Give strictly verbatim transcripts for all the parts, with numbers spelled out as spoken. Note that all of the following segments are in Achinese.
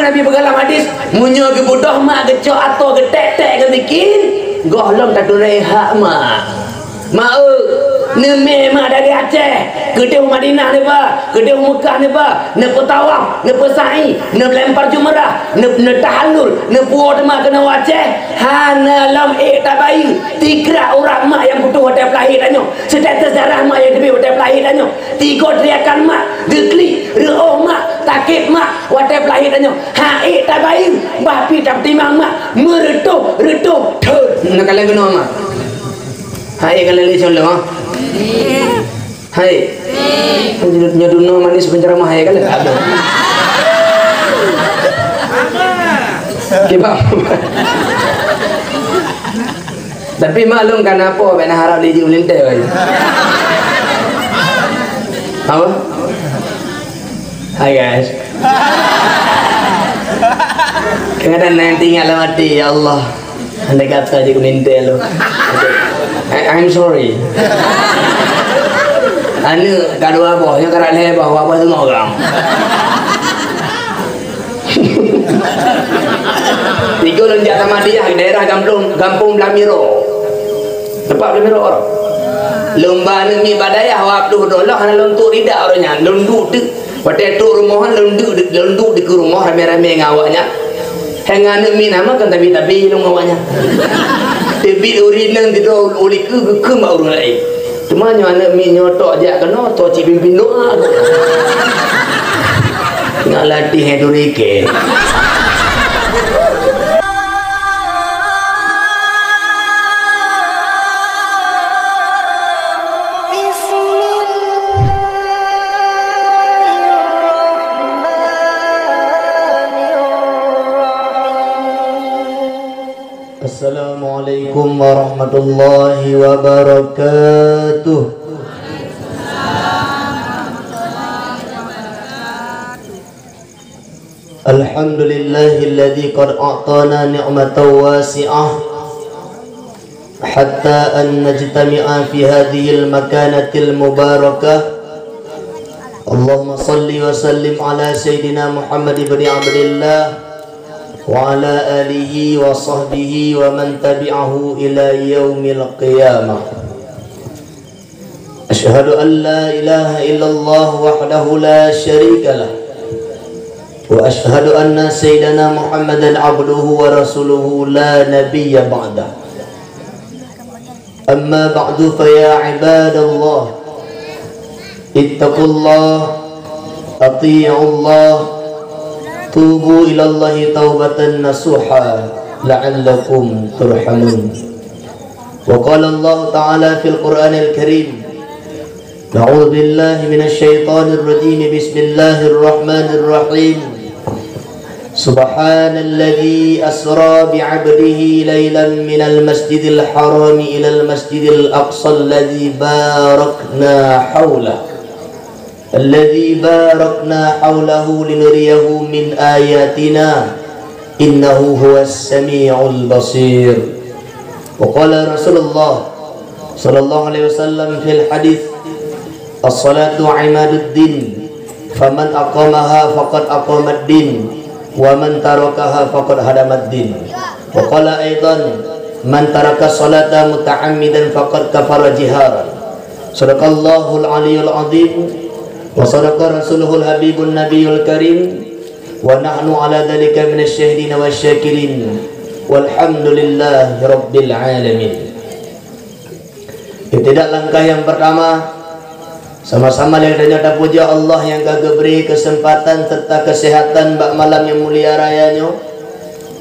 Nabi peugah lam hadis, meunyoe geubeudôh mak geucok atô geutek-tek keu miskin, gohlom taturi hak mak. Mak eu, neumè mak dari Aceh, keudeh u Madinah neuba, keudeh u Meukah neuba, neupeutawaf, neupeusa'i, neulempar jumrah, neu-, neutahallul, neupuwoe teuma keunoe u Aceh, hana lom ék tabayeue, tikrak urat mak nyang putôh watèe peulahé tanyoe, seuteuseuteu darah mak nyang teubiet watèe peulahé tanyoe, tigo teriakan mak, geuklik, reuôh mak, takét mak, watèe peulahé tanyoe, han ék tabayeue, bah pih tapeutimang mak, meureutoh-reutoh thon. Neukalon keunoe mak. Hai, ka lheueh lé côn lôn, ha? Hai. Nyoe dunoe manis penceramah, hai, ka lheueh. Aduh. Kiban. Tapi maklum kan apa, bèk na harap lé jeuet meulintèe, wahai. Apa? Hai, guys. Kadang-kadang nanti ingat dalam hati, "Ya Allah, andai kata jeuet meulintèe lôn." I, I'm sorry. Aneuk ka dua boh, nyoe ka rot lhèe boh, dua boh teungoh ureueng. Tiga lôn jak Samadiyah, daerah Gampông, Gampông Blamiro. Teumpat Blamiro, orang. Lôn ba aneuk miet bak dayah, wak ploh dolah, hana lôn tuek rida ureueng nyan. Lôn duek teuk. Watèe trôk rumoh nyan, lôn duek, lôn duek dikeue rumoh ramè-ramè ngon awak nyan. Hai ngon aneuk miet nyan mah kon tabi-tabi lôn ngon awak nyan. Teubiet ureueng inong sidroe u likôt geukheun bak ureueng laén. Teuma nyoe aneuk miet nyoe tok jak keunoe, tok cit pimpin doa. Ngon latih hai turi kèe. Assalamualaikum warahmatullahi wabarakatuh. Alhamdulillahilladzi qad a'tana ni'matan wasi'ah hatta an najtami'a fi hadzihil makanatil mubarakah. Allahumma shalli wa sallim ala sayyidina Muhammad ibni Abdillah wa ala alihi wa sahbihi wa man tabi'ahu ila yaumil qiyamah. Asyhadu an la ilaha illallah wahdahu la syarika lah. Wa asyhadu anna sayyidana Muhammadan abduhu wa rasuluhu la nabiyya ba'dah. Amma ba'du, fa ya ibadallah, ittaqullah, ati'ullah, tubu ilallahi taubatan nasuha, la'allakum turhamun. Wa qala Allah Ta'ala fil Qur'anil Karim, a'udzu billahi minasy syaithanir rajim. Bismillahirrahmanirrahim. Subhanalladzi asra bi'abdihi lailan minal masjidil harami ilal masjidil aqsa alladzi barakna haulah. Alladzi barakna haulahu linuriyahu min ayatina, innahu huwas sami'ul basir. Wa qala Rasulullah sallallahu alaihi wasallam fil hadits, "As-salatu imaduddin, faman aqamaha faqad aqamaddin, wa man tarakaha faqad hadamaddin." Wa qala aidan, "Man taraka salata muta'ammidan faqad kafara jiharan." Sadaqallahul aliyyul azim, wa sadaqa rasuluhul habibun nabiyul karim, wa nahnu ala dzalika minasy syahidin wasy syakirin, walhamdulillahi rabbil alamin. Iktidal langkah nyang peurtama, sama-sama lé tanyoe tapujoe Allah nyang ka geubri keuseumpatan serta keuseuhatan bak malam nyang mulia raya nyoe,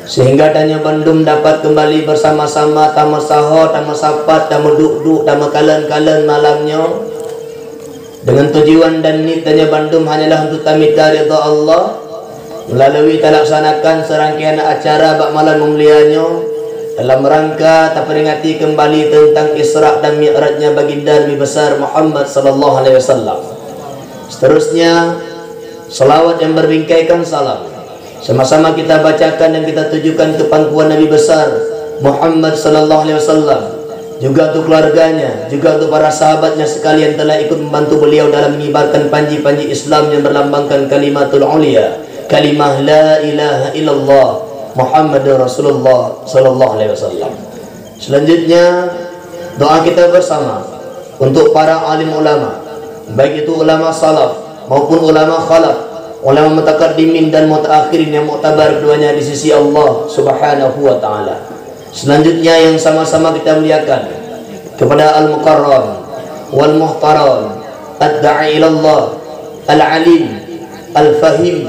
seuhingga tanyoe bandum dapat keumbali beusama-sama tameusaho, tameusapat, tameuduek-duek, tameukalon-kalon malam nyoe. Deungon tujuan dan niet tanyoe bandum hanyalah untuk tamita ridha Allah, meulalu talaksanakan seurangkaian acara bak malam mulia nyoe dalam rangka taperingati keumbali teuntang Isra dan Mi'rajnya Baginda Nabi Besar Muhammad sallallahu alaihi wasallam. Seterusnya, selawat yang berbingkaikan salam sama-sama kita bacakan dan kita tujukan keu pangkuan Nabi Besar Muhammad sallallahu alaihi wasallam, juga untuk keluarganya, juga untuk para sahabatnya sekalian telah ikut membantu beliau dalam mengibarkan panji-panji Islam yang berlambangkan kalimatul ulia. kalimah la ilaha illallah Muhammadur Rasulullah sallallahu alaihi wasallam. Selanjutnya, doa kita bersama untuk para alim ulama, baik itu ulama salaf maupun ulama khalaf, ulama mutakaddimin dan mutaakhirin yang muktabar keduanya di sisi Allah Subhanahu wa taala. Selanjutnya yang sama-sama kita muliakan kepada Al-Mukarram wal Muhtaram, Ad-Da'i ilallah, Al-Alim, Al-Fahim,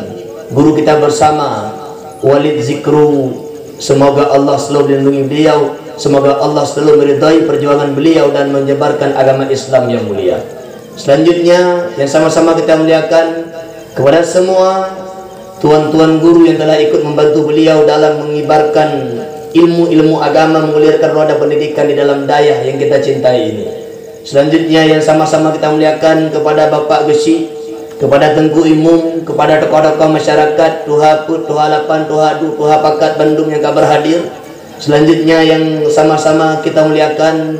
guru kita bersama, Walid Zikru. Semoga Allah selalu melindungi beliau, semoga Allah selalu meridai perjuangan beliau dan menyebarkan agama Islam yang mulia. Selanjutnya, yang sama-sama kita muliakan kepada semua tuan-tuan guru yang telah ikut membantu beliau dalam mengibarkan ilmu-ilmu agama, menggulirkan roda pendidikan di dalam dayah yang kita cintai ini. Selanjutnya, yang sama-sama kita muliakan kepada Bapak Geuchik, kepada Teungku Imum, kepada tokoh-tokoh masyarakat, tuha peuet, tuha lapan, tuha adu, tuha pakat bandum yang ka berhadir. Selanjutnya, yang sama-sama kita muliakan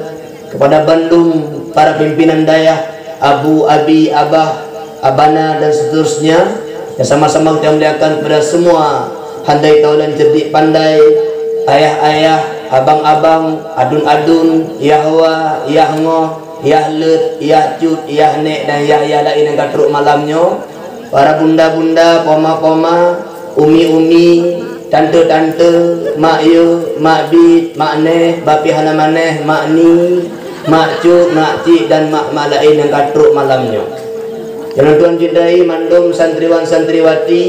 kepada bandum para pimpinan dayah, abu, abi, abah, abana, dan seterusnya, yang sama-sama kita muliakan kepada semua handai taulan cerdik pandai, ayah-ayah, abang-abang, adun-adun, yah wa, yah ngoh, yah let, yah cut, yah nek, dan yah-yah laén nyang ka trok malam nyoe. Para bunda-bunda, poma-poma, umi-umi, tante-tante, mak yue, mak bit, mak neh, bah pih hana maneh, mak ni, mak cut, mak cik, dan mak-mak laén nyang ka trok malam nyoe. Nyang lôn tuan cintai mandum santriwan-santriwati,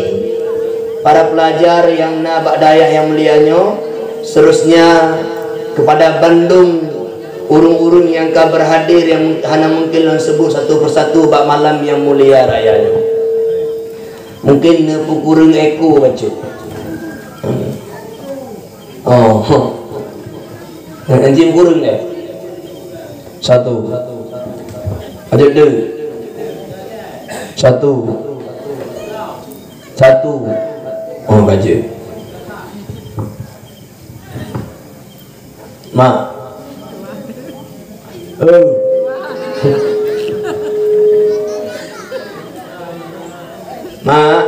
para pelajar nyang na bak dayah nyang mulia nyoe, seterusnya kepada bandum ureuëng-ureuëng nyang ka berhadir nyang hana mungkin lôn seubut satu persatu bak malam nyang mulia raya nyoe. Mungkin neupeukureueng eku bacut. Oh. Anjing kureueng deh. Satu. Ada dua. Satu. Satu. Oh, baca. Mak. Oh. Mak.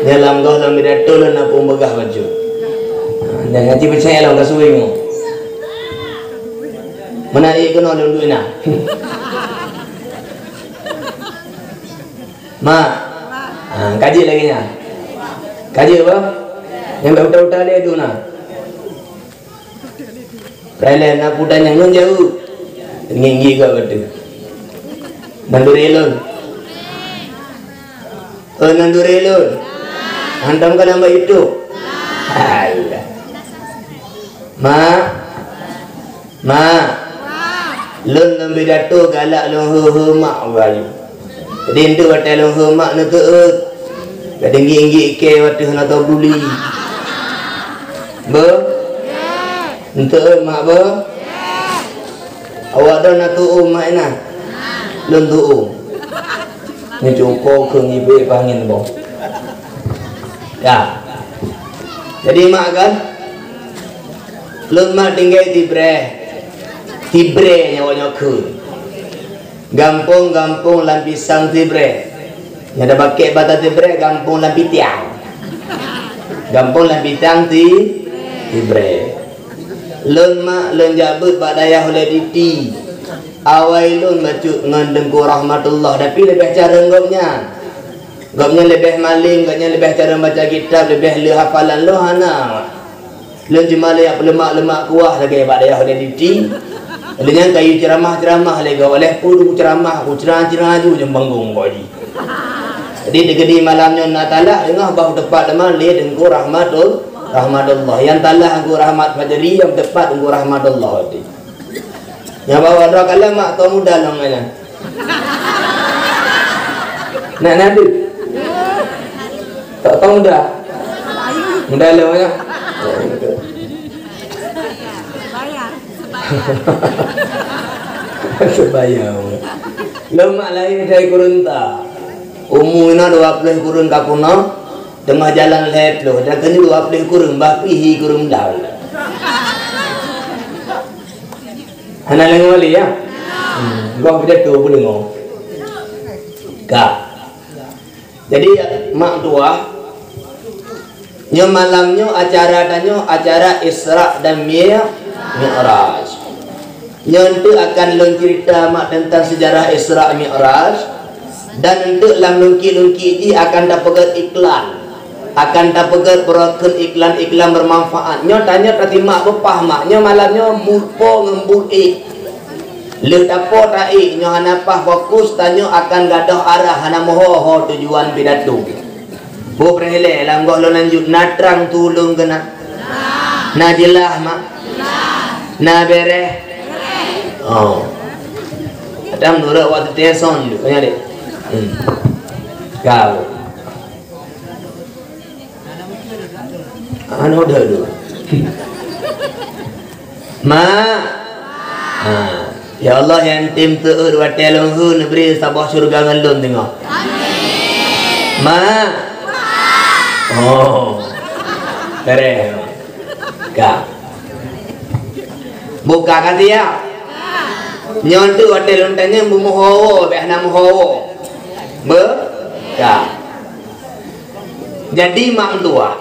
Nyan lam goh lam pidato lôn na peue beugah bacut. Nyan ngaji peucaya lam kasui mu. Meunan ie keunoe lôn duek na. Mak. Ha, kaji lagée nyan. Kaji apa? Nyang bak uta-uta lé duna. Thailand, aku tanya ngon jauh. Nginggi kau kata. Nanduri lon. Oh, nanduri lon. Hantam kan nambah itu. Alah. Mak. Mak. Lôn lôn pidato galak lôn heu-heu mak bayu. Jadi enteuk watée lôn heu mak neuteuôt. Jadi ngieng-ngieng kée watée hana tau buli. Beuh? Enteuk mak beuh? Awak dah na tu'um mak inah. Lôn tu'um. Ni cuko keu ngibé pangin boh. Ya. Jadi mak kan? Lôn mak tinggai Tibreh. Tibreh nyoe nyoe kheun. Gampông-gampông lam pisang Tibreh. Nyang da bakek bata Tibreh gampông lam pitiang. Gampông lam pitiang ti Tibreh. Lôn mak lôn jak beuet bak dayah ulée Diti. Awai lôn bacut ngon Teungku Rahmatullah, tapi leubeh carông gobnyan. Gobnyan leubeh malém, gobnyan leubeh carông baca kitab, leubeh le hafalan lôn hana. Lôn cuma lé nyang peulemak-lemak kuah lagée bak dayah ulée Diti. Lé nyang kayue ceuramah-ceuramah lé gob, lé peue ceuramah ku ceuramah-ceuramah ju nyang banggong gob jih. Jadi teukeudi malam nyoe na talah deungoh bah teupat teuma lé Teungku Rahmatul-, Rahmatullah. Nyang talah Teungku Rahmat Fajri, nyang teupat Teungku Rahmatullah tadi. Nyang bawa droe kalon mak tua muda lom nyan. Nak nadu. Tak tahu dah. Muda lom ya. Sebaya. Lemak lahé dari kurunta. Umu ina dua puluh kurun ka punah, teungoh jalan lhée ploh, dan keuneuk dua puluh kurun, bah pih hi kurun daun. Hana lengok lé ya. Hmm, gua pidato pun lengok. Ka. Jadi mak tuah, Nyoe malam nyoe acara tanyoe acara Isra dan Mi-, Mi'raj. Nyoe eunteuk akan lôn cerita mak teuntang sejarah Isra Mi'raj. Dan eunteuk lam lungki-lungki jih akan tapeugét iklan. Akan tapeugét beurokon iklan-iklan bermanfaat. Nyoe tanyoe tasimak beupah mak. Nyoe malam nyoe buet po ngon buet ék. Lheueh tapo taék nyoe hana paih fokus, tanyoe akan gadôh arah hana meuho-ho tujuan pidato. Boh preh ilée lam goh lôn lanjut, na trang tulông keunan? Na jeulaih mak? Na bereh? Oh. Ada menurut waktu teson tu, kan ada? Hmm. Kau. Anu dah tu. Mak. Ha. Ya Allah, nyang tem teuôt watée lôn hu neubri saboh syeuruga ngon lôn teungoh. Mak. Oh. Keren. Ka. Buka ka siap. Nyoe tu watée lôn tanyong beumeuho-ho, bék hana meuho-ho. Be? Ka. Jadi mak meutuah.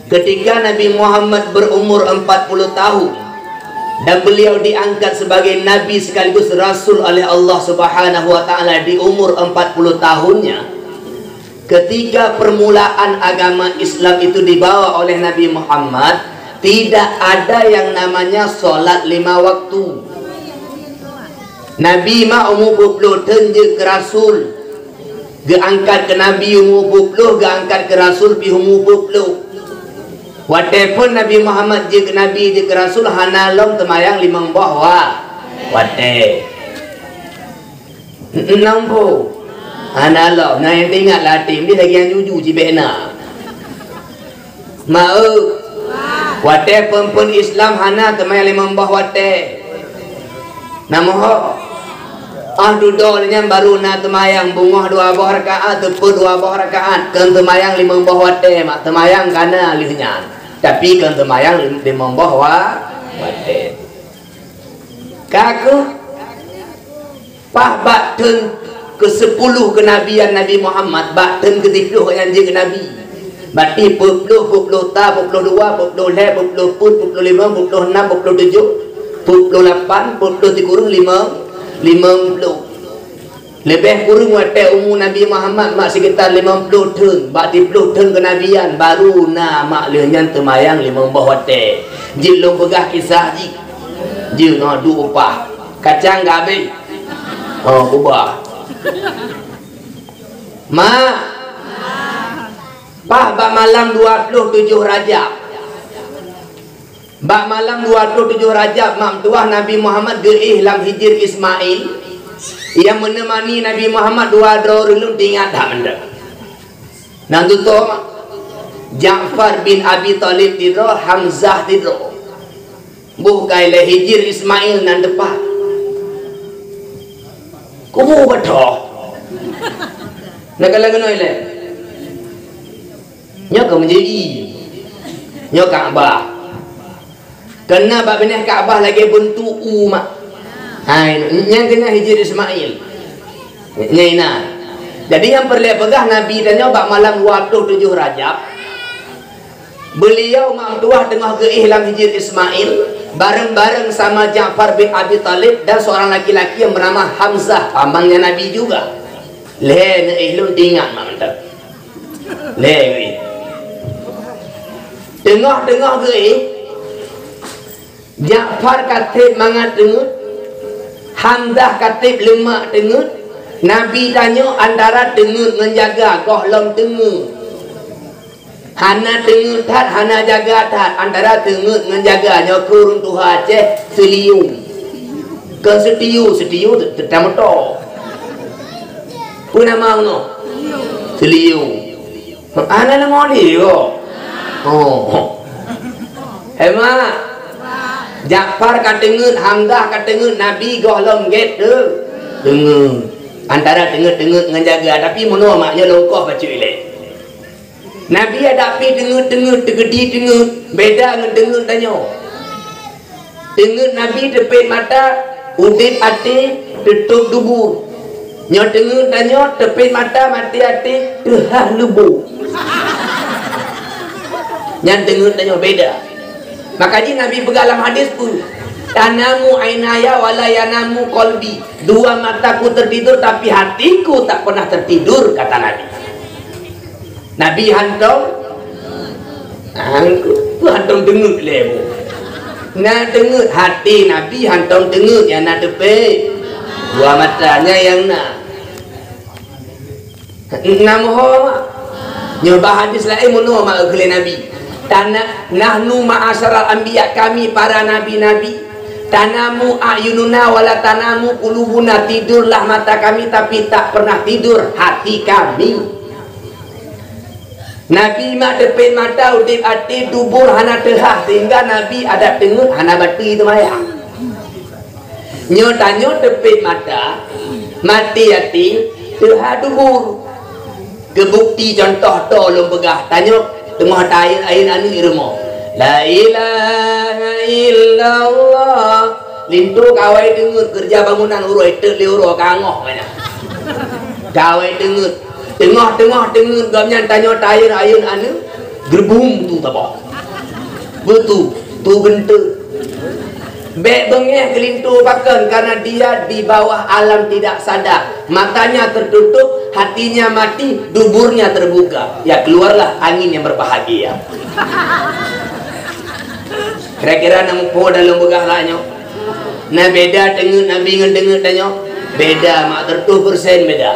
Ketika Nabi Muhammad berumur empat puluh tahun dan beliau diangkat sebagai nabi sekaligus rasul oleh Allah Subhanahu wa taala di umur empat puluh tahunnya, ketika permulaan agama Islam itu dibawa oleh Nabi Muhammad, tidak ada yang namanya salat lima waktu. Nabi mak umu peuet ploh thon jeuet keu rasul. Geuangkat keu nabi umu peuet ploh, geuangkat keu rasul pih umu peuet ploh. Watée phon Nabi Muhammad jeuet keu nabi, jeuet keu rasul hana lom teumayang limong boh wa-, watée. Enam ploh. Hana lom, na nyang teuingat lam até, meusti lagée nyang juju cibék na. Meu'eu. Watée phon-phon Islam hana teumayang limong boh watée. Na meuho? Ah dudoe nyan baru na teumayang beungoh dua boh rakaat, teupeu dua boh rakaat, kon teumayang limong boh watée mak, teumayang ka na lheueh nyan. Tapi kon teumayang lim-, limong boh wa-, watée. Ka kheueh Paih bak thon keusepuluh keunabian Nabi Muhammad, bak thon keusiploh nyang jeuet keu nabi. Bati peuet ploh, peuet ploh sa, peuet ploh dua, peuet ploh lhée, peuet ploh peuet, peuet ploh limong, peuet ploh nam, peuet ploh tujoh, peuet ploh lapan, peuet ploh sikureueng limong, limong ploh. Leubeh kureueng watée umu Nabi Muhammad mak sekitar limong ploh thon, bak siploh thon keunabian, baru na mak lheueh nyan teumayang limong boh watée. Jeuet lôn peugah kisah jih. Jeuet ngon duek upah. Kacang ka habéh. Oh, kubah. Mak, paih bak malam dua ploh tujoh Rajab. Bak malam dua ploh tujoh Rajab, mak meutuah Nabi Muhammad geuéh lam Hijir Ismail, nyang meuneumani Nabi Muhammad dua droe ureuëng lôn teuingat that mantong. Nyang tutoe mak, Ja'far bin Abi Thalib sidroe, Hamzah sidroe. Boh ka ilée Hijir Ismail nan teupat. Kubu beutôi. Nak kala keunoe ilée. Nyoe ka menjadi. Nyoe Ka'bah. Keunan bak binéh Ka'bah lagée beuntuk u mak. Hai, nyang keunan Hijir Ismail. Nyan inan. Jadi nyang peureulée peugah Nabi tanyoe bak malam dua ploh tujoh Rajab, beuliau mak meutuah teungoh geuéh lam Hijir Ismail, bareng-bareng sama Ja'far bin Abi Thalib dan seorang laki-laki yang bernama Hamzah, pamannya Nabi juga. Lhée neuéh lôn teuingat mak mantong. Lhée geuéh. Teungoh-teungoh geuéh, Ja'far ka sép mangat teungeut, Hamzah ka sép leumak teungeut, Nabi tanyoe antara teungeut ngon jaga, gohlom teungeut. Hana teungeut that, hana jaga that, antara teungeut ngon jaga nyoe keu ureuëng tuha Aceh, seuliyeu. Kon seutiyu, seutiyu te-, teutameuto. Peue nama nyoe? Seuliyeu. Hana leumo lé yo. Oh. Hema. Ja'far ka teungeut, Hamzah ka teungeut, Nabi gohlom gét teu-, teungeut. Antara teungeut-teungeut ngon jaga, tapi meunoe mak nyoe longkoh bacut ilée. Nabi adak pi teungeut-teungeut, teugeudi teungeut, beda ngon teungeut tanyoe. Teungeut Nabi teupet mata, udeb até, teutôb dubur. Nyoe teungeut tanyoe teupet mata, maté até, teuhah lubô. Nyan deungon tanyoe beda. Maka jih Nabi peugah lam hadis pun, "Tanamu ainaya wala yanamu qalbi." Dua mataku tertidur, tapi hatiku tak pernah tertidur, kata Nabi. Nabi hantong, hantong deungeut lé bu. Na deungeut hati Nabi hantong deungeut, ya na teupé. Dua matanya yang na. Nam ho mak. Nyoe bah hadis laén meunoe mak geukheun lé Nabi. Tana nahnu ma'asyaral anbiya, kami para nabi-nabi. Tanamu a'yununa wala tanamu qulubuna, tidurlah mata kami tapi tak pernah tidur hati kami. Nabi mak teupét mata udép até dubur hana teuhah sehingga Nabi adat teungeut hana batui teumayang. Nyoe tanyoe teupét mata, maté até, teuhah dubur. Geubukti contoh to lôn peugah, tanyoe teungoh taayun-ayun aneuk i rumoh. La ilaha illallah. Linto kawai deungeut keureuja bangunan uroe teuk lé uroe kangoh banyak. Kawai deungeut. Teungoh-teungoh deungeut gobnyan tanyoe taayun-ayun aneuk, geubum tu tabah. Beutôi, tu geunteu. Bék beungéh keulinto pakon, karena dia di bawah alam tidak sadar. Matanya tertutup, hatinya mati, duburnya terbuka. Ya, keluarlah angin yang berbahagia. Kira-kira na muphom dalam peugah lah nyoe. Na beda teungeut Nabi ngon deungeut tanyoe? Beda, mak, seratus persen beda.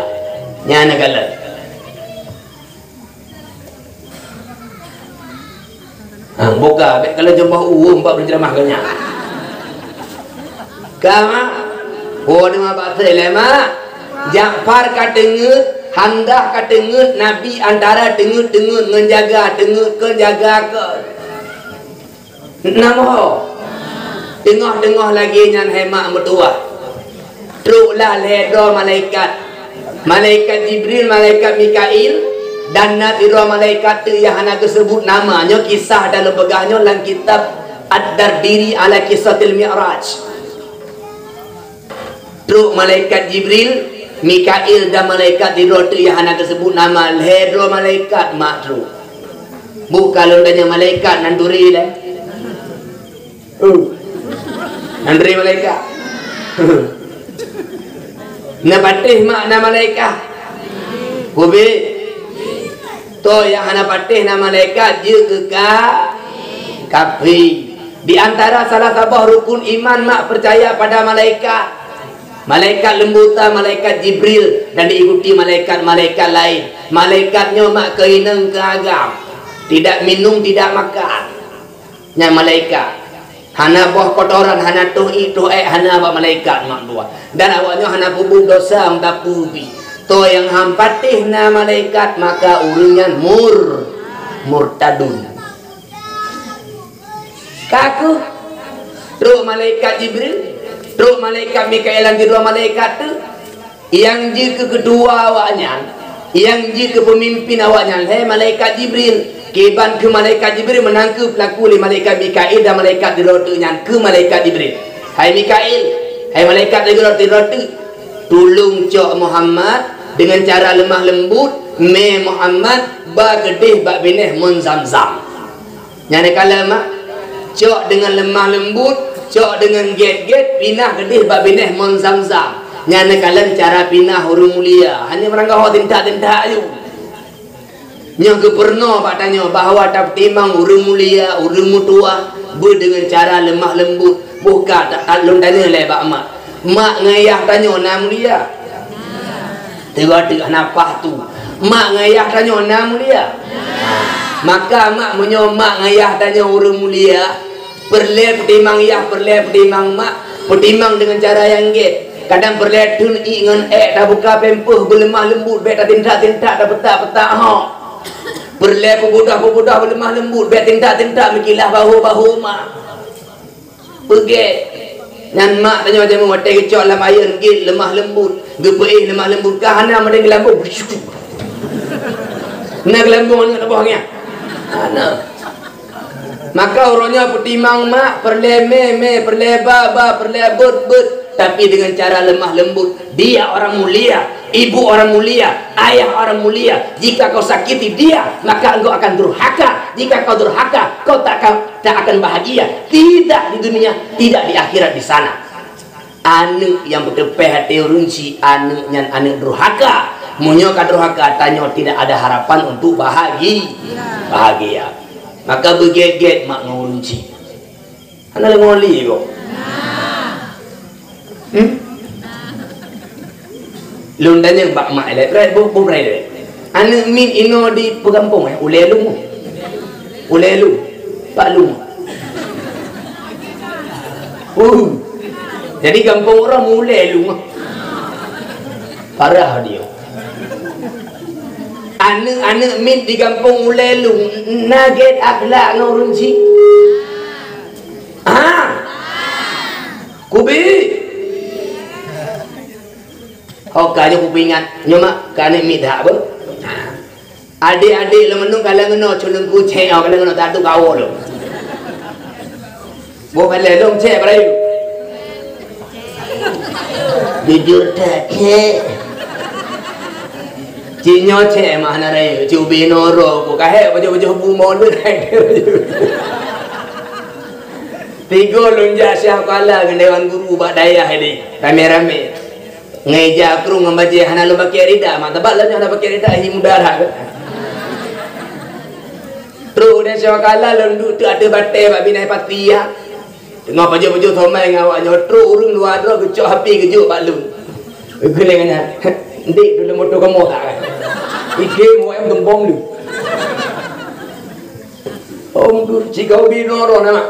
Nyan na galak. Ha, boka, bék kalau jeumbah uweuem bak beuceramah keu nyan. Ka, mak? Oh, deungoe bak trek lé, mak. Ja'far ka teungeut, Hamzah ka teungeut, Nabi antara teungeut-teungeut ngon jaga, teungeut keu jaga keu. Nam ho. Teungoh-teungoh lagée nyan hai mak meutuwah. Troklah lhée droe malaikat. Malaikat Jibril, malaikat Mikail, dan na sidroe malaikat teuk nyang hana geuseubut nama. Nyoe kisah dan lôn peugah nyoe lam kitab Ad-Dardiri ala Qissatil Mi'raj. Trok malaikat Jibril, Mikail dan malaikat sidroe teuk nyang hana geuseubut nama, lhée droe malaikat mak trok. Buka lôn tanyong malaikat nan turi lé. Uh. Nan turi malaikat. Na patéh mak na malaikat. Ubé. Toh nyang hana patéh na malaikat jeuet keu ka kafé. Di antara salah saboh rukun iman mak percaya pada malaikat. Malaikat leumbota, malaikat Jibril, dan diikuti malaikat-malaikat lain. Malaikat nyoe mak keu inong keu agam. Tidak minum, tidak makan. Nyan malaikat. Hana boh kotoran, hana toh ié, toh ék, hana bak malaikat mak dua. Dan awaknyoe hana peubuet dosa meusapeue pi. Toh nyang han patéh na malaikat, maka ureuëng nyan mur, murtadun. Ka kheueh trok malaikat Jibril, trok malaikat Mikail dan sidroe malaikat teuk, nyang jeuet keu keutua awaknyan, nyang jeuet keu peumimpin awaknyan, lhée malaikat Jibril. Kiban kheueh malaikat Jibril meunan kheueh peulaku lé malaikat Mikail dan malaikat sidroe teuk nyan keu malaikat Jibril. Hai Mikail, hai malaikat sidroe teuk, tulông cok Muhammad deungon cara leumah leumbut, mé Muhammad ba keudeh bak binéh mon Zamzam. Nyan neukalon mak, cok deungon leumah leumbut, cok deungon gét-gét, pinah keudeh bak binéh mon Zamzam. Nyan neukalon cara pinah ureuëng mulia. Hana meuranggaho tintak-tintak aju. Nyoe geupeurunoe bak tanyoe bahwa tapeutimang ureuëng mulia, ureuëng meutuwah, beudeungon cara leumah leumbut. Boh ka ta-, ta-, lôn tanyong lé bak mak. Mak ngon yah tanyoe na mulia? Teungoh teuk hana paih tu. Mak ngon yah tanyoe na mulia? Maka mak, meunyoe mak ngon yah tanyoe ureuëng mulia, peureulée peutimang yah, peureulée peutimang mak, peutimang deungon cara nyang gét. Kadang peureulée theun ié ngon ék, tabuka pampers beuleumah leumbut, bék tatintak-tintak, tapeutak-peutak hok. Peureulée peubudoh-peubudoh beuleumah leumbut, bék tintak-tintak meukilah bahu-bahu mak. Peugét. Nyan mak tanyoe jameun watée geucok lam ayeuen gét leumah leumbut, geupeuéh leumah leumbut, ka hana meudeh geulambông. Na geulambông aneuk taboh nyan. Hana. Maka uroe nyoe peutimang mak, peureulée mé, mé, peureulée ba, ba, peureulée beuet, beuet. Tapi dengan cara lemah lembut. Dia orang mulia, ibu orang mulia, ayah orang mulia. Jika kau sakiti dia, maka engkau akan durhaka. Jika kau durhaka, kau tak akan, tak akan bahagia. Tidak di dunia, tidak di akhirat di sana. Aneuk nyang beuteupeh até ureuëng chik, aneuk nyan aneuk durhaka. Meunyoe ka durhaka, tanyoe tidak ada harapan untuk bahagi-, bahagia. Maka beugét-gét mak ngon ureuëng chik. Hana lé ngoli kok. Hmm? Lôn tanyong bak mak ilée, "Brat, bu, bu brat ilée. Aneuk miet inoe di peugampông, eh, ulée lôn. Ulée lôn. Pak lôn." Uh. Jadi gampông ureuëng ulée lôn. Parah dia. Aneuk-aneuk miet di gampông ulée lôn na gét akhlak ngon ureuëng chik. Ha? Kubi. Ho ka nyoe kupeuingat, nyoe mak ka aneuk miet dak beuh. Adék-adék lôn meunung ka lagée nyoe, cuneng kucék, oh, ka lagée nyoe, tatu kawo lôn. Boh balée lôn cék beurayeuk. Jujur that cék. Cit nyoe cék mah hana rayeuk, cubi noro ku kahé pajoh-pajoh bu mon lôn. Tigo lôn jak siah kala ngon dewan guru bak dayah ini, ramé-ramé. Ngon ija krong ngon bajée hana lôn pakai rida, mak teubat lôn nyoe hana pakai rida, hi muda that. Trok deh siah kala lôn duek teuk ateueh batée bak binai pati ya. Teungoh pajoh-pajoh somai ngon awak nyoe, trok ureuëng luwa droe geucok api geujok bak lôn. Geuleng nyan, "Ndik, tu lôn moto kamoe tak kan?" Ikém awak nyan geumbom lé. Om tu, cikau binoe roh nama.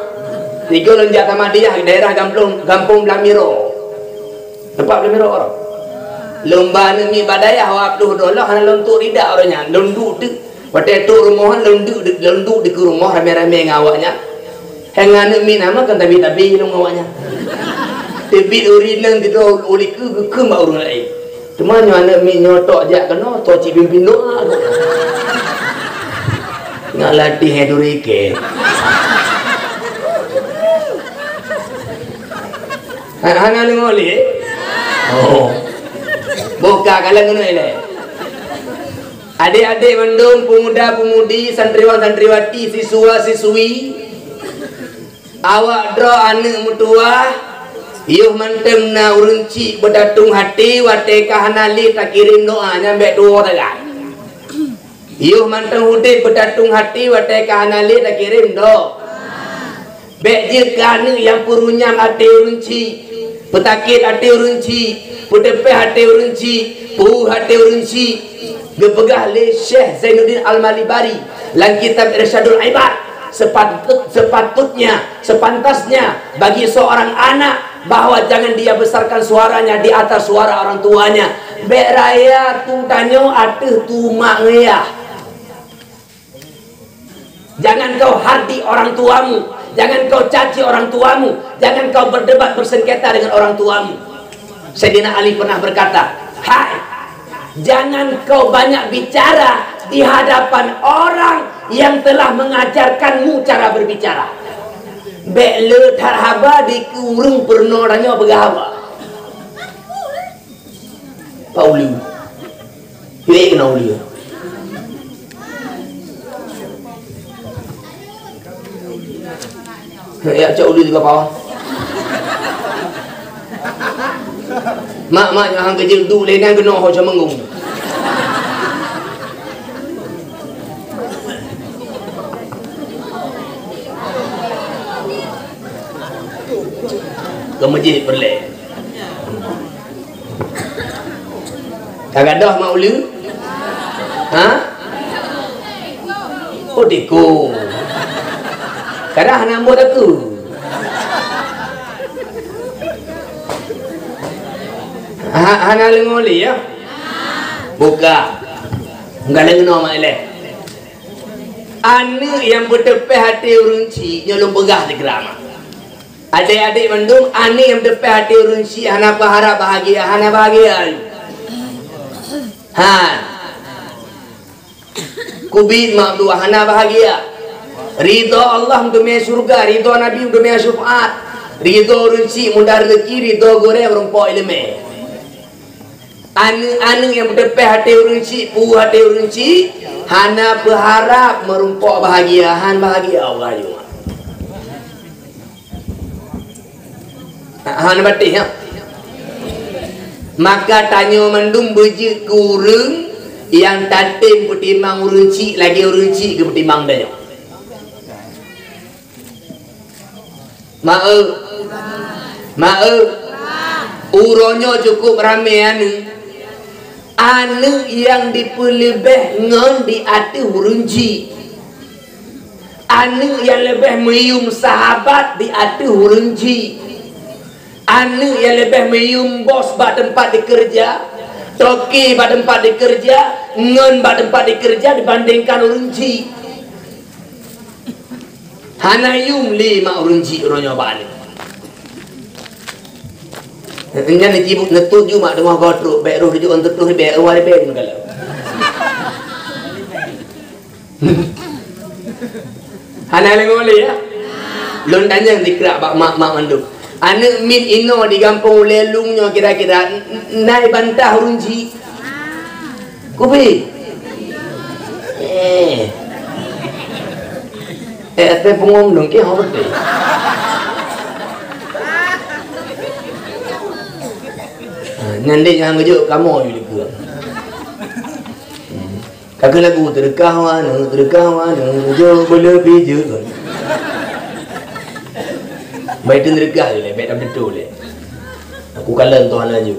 Tiga lôn jak Samadiyah, daerah Gampông, Gampông Blamiro. Tempat Blamiro roh. Lôn ba aneuk miet bak dayah, awak ploh droe lom, hana lôn tok rida roh nyan. Lôn duek teuk. Watée tok rumoh, lôn duek, lôn duek dikeue rumoh ramé-ramé ngon awak nyan. Hai ngon aneuk miet nama kan tabi-tabi lôn ngon awak nyan. Teubiet ureuëng inong sidroe u likeu geukheun bak ureuëng laén. Teuma nyoe aneuk miet nyoe tok jak keunoe, tok cit pimpin doa. Ngat latih hai duri ke. Ha, hana deungoe lé? Oh. Buka kalang keunoe lé. Adék-adék mandum, pemuda-pemudi, santriwan-santriwati, siswa-siswi, awak droe aneuk meutuwah, yoh mantong na ureuëng chik beutatong até watée ka hana lé takirém doa nyan bék tuwoe tagai. Yoh mantong udeb beutatong até watée ka hana lé takirém doa. Bék jeuet keu aneuk nyang peurunyam até ureuëng chik, peutakét até ureuëng chik, peuteupeh até ureuëng chik, peuueh até ureuëng chik. Geupeugah lé Syekh Zainuddin Al-Malibari lam kitab Irsyadul Ibad, sepatut-, sepatutnya, sepantasnya bagi seorang anak bahwa jangan dia besarkan suaranya di atas suara orang tuanya. Bék raya tu tanyoe ateueh tu mak ngon yah. Jangan kau hardik orang tuamu, jangan kau caci orang tuamu, jangan kau berdebat bersengketa dengan orang tuamu. Sayyidina Ali pernah berkata, "Hai, jangan kau banyak bicara di hadapan orang yang telah mengajarkanmu cara berbicara." Bék le that haba di ureuëng peurunoe tanyoe peugah haba. Pak Ulu. Yue keunoe Ulu. Ya, cak Ulu juga pawang. Mak, mak, jangan kerja duduk lé nan keunoe ho cemenggung. Ke masjid peureulée. Ka gadôh mak ulée? Ha? Oh, diko. Kadang hana buat aku. Ha, hana leungoli ya? Buka. Enggak ada kena mak ileh. Aneuk nyang beuteupeh até ureueng chik nyoe lôn peugah sigra mak. Adék-adék mandum, aneuk nyang teupeh até ureueng chik hana peuharab bahagia, hana bahagia. Ha. Kubiet mak dua hana bahagia. Ridha Allah meuteumé syeuruga, ridha Nabi meuteumé syeufaat. Ridho ureuëng chik mudah rezeki, ridho gurée meurumpok iéleumé. Aneuëk-aneuëk nyang peuteupeh até ureuëng chik, puih até ureuëng chik, hana peuharab meurumpok bahagia, han bahagia Allah nyoe. Hana batéh, ya. Maka tanyoe mandum beujeuet keu ureuëng nyang tatem peutimang ureuëng chik lagée ureuëng chik geupeutimang tanyoe. Maeu. Maeu. Uroe nyoe cukup ramé aneuëk. Aneuëk nyang dipeuleubeh ngon di ateueh ureuëng chik. Aneuëk nyang leubeh meuyum sahabat di ateueh ureuëng chik. Aneuëk nyang leubeh meuyum bos bak teumpat dikeureuja, toke bak teumpat dikeureuja, ngon bak teumpat dikeureuja dibandingkan ureuëng chik. Hana yum lé mak ureuëng chik uroe nyoe bak aneuëk. Nyan neucibuk neutuju mak teungoh goe trok, bék roh jijok ôn teutoh ribée, ribée meugalak. Hana lé ngolé, ya. Lôn tanyong dikrak bak mak-mak mandum. Aneuëk miet inoe di gampông ulée lôn nyoe kira-kira n-, n-, na ibantah ureuëng chik? Kubi. Eh. Eh, teupeungom dong ke ho beutôi. Ha, nyan deh nyang geujok kamoe ju dikeue. Hmm. Ka keu lagu teudeukah waneuk, teudeukah waneuk, jok beuleubi jeuet. Bai teudeukah lé, bék tam teutu lé. Aku kalon tuan laju.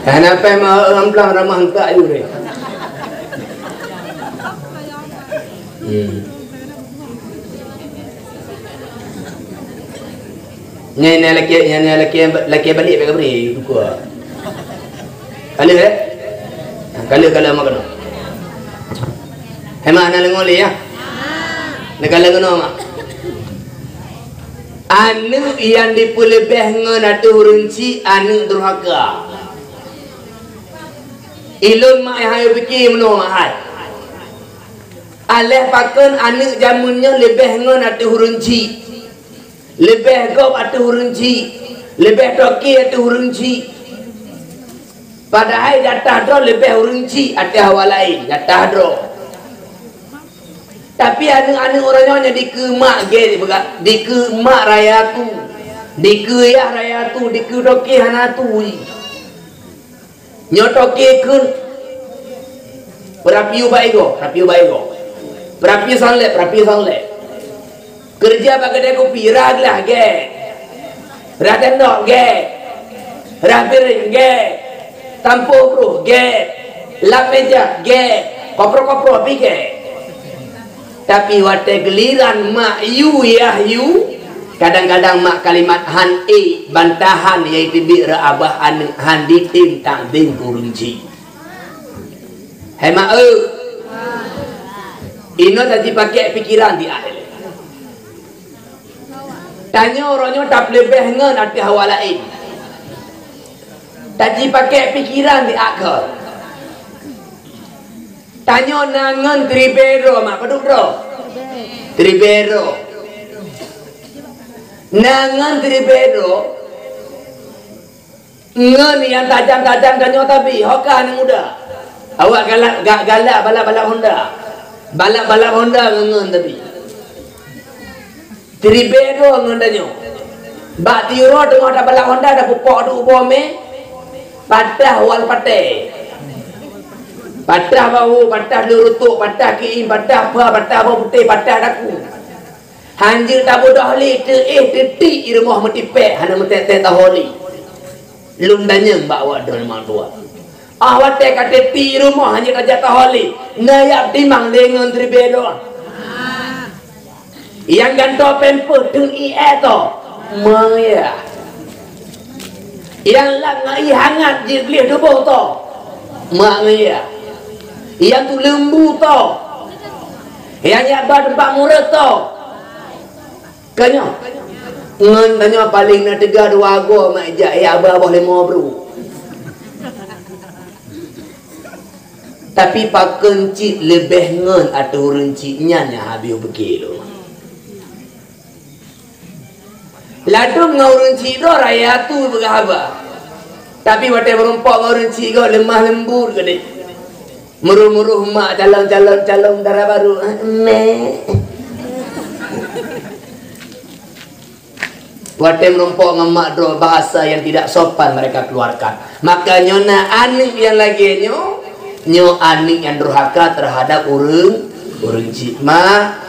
Hana payah ma-, amplang ramah engkak ju deh. Hmm. Nyan, nyan lakée, nyan, nyan lakée, lakée balik bak kabri, dukua. Ka lheueh, eh? Ka lheueh, ka lheueh mak keunoe. Hai mak, hana leungoe lé, ya? Neukalon keunoe, mak. Aneuëk nyang dipeuleubeh ngon ateueh ureuëng chik, aneuëk durhaka. Ilôn mak hai pike meunoe, mak hai. Aléh pakon aneuëk jameun nyoe leubeh ngon ateueh ureuëng chik. Leubeh gob ateueh ureuëng chik, leubeh toke ateueh ureuëng chik. Padahai jatah droe leubeh ureuëng chik ateueh awak laén, jatah droe. Tapi aneuëk-aneuëk uroe nyoe nyang dikeue mak gét, dikeue mak raya tu, dikeue yah raya tu, dikeue toke hana tu. Nyoe toke kheun, peurapiu bak igoe, peurapiu bak igoe. Peurapiu sang lé, peurapiu sang lé. Keureuja bak keudè kupi, rhah glah gét. Rhah tendok gét. Rhah piring gét. Tampôh broh gét. Lap meuja gét. Koproh-koproh pih gét. Tapi watée giliran mak yue yah yue, kadang-kadang mak kalimat han ék bantahan nyang teubiet rot abah aneuëk han jitem takzim keu ureuëng chik. Hai mak eu, inoe tajipakék pikeran di akhé. Tanyoe uroe nyoe tapeuleubeh ngon ateueh awak laén. Tajipakék pikeran di akhé. Tanyoe na ngon tribero mak, padub droe? Tribero. Na ngon tribero, ngon nyang tajam-tajam tanyoe tabi, ho ka aneuk muda. Awak galak, ga-, galak balap-balap Honda. Balap-balap Honda ngon, ngon tabi. Tribero ngon tanyoe. Bak tiuroe teungoh tabalap Honda, tapupok duek boh mé, patah wal patée. Patah bahu, patah leurutok, patah kiim, patah pha, patah boh putéh, patah daku. Hanjeuet tabeudôh lé, teuéh teutik i rumoh meutipék, hana meutet-tet taho lé. Lôn tanyong bak awak droeneuh mak tuha. Ah, watée ka teutik i rumoh hanjeuet tajak taho lé, na jak timang lé ngon tribero. Nyang gantoe pampers teun ié to, meuya. Nyang lap ngon ié hangat jeuet gleh tuboh to, meuya. Nyang tuleueng bu to, nyang jak ba teumpat mureuet to. Ka nyoe, ngon tanyoe paléng na teuga dua goe mak jak, jak ba boh lima bru. Tapi pakon cit leubeh ngon ateueh ureuëng cit nyan nyang habéh pike lom. Ladôm ngon ureuëng cit droe raya tu peugah haba. Tapi watée meurumpok ngon ureuëng cit gob leumah leumbut keudeh. Meuruh-meuruh mak calon-calon calon dara barô. Mek. Watée meurumpok ngon mak droe, bahasa yang tidak sopan mereka keluarkan. Maka nyoe na aneuëk nyang lagée nyoe, nyoe aneuëk nyang durhaka terhadap ureuëng, ureuëng cit. Mak,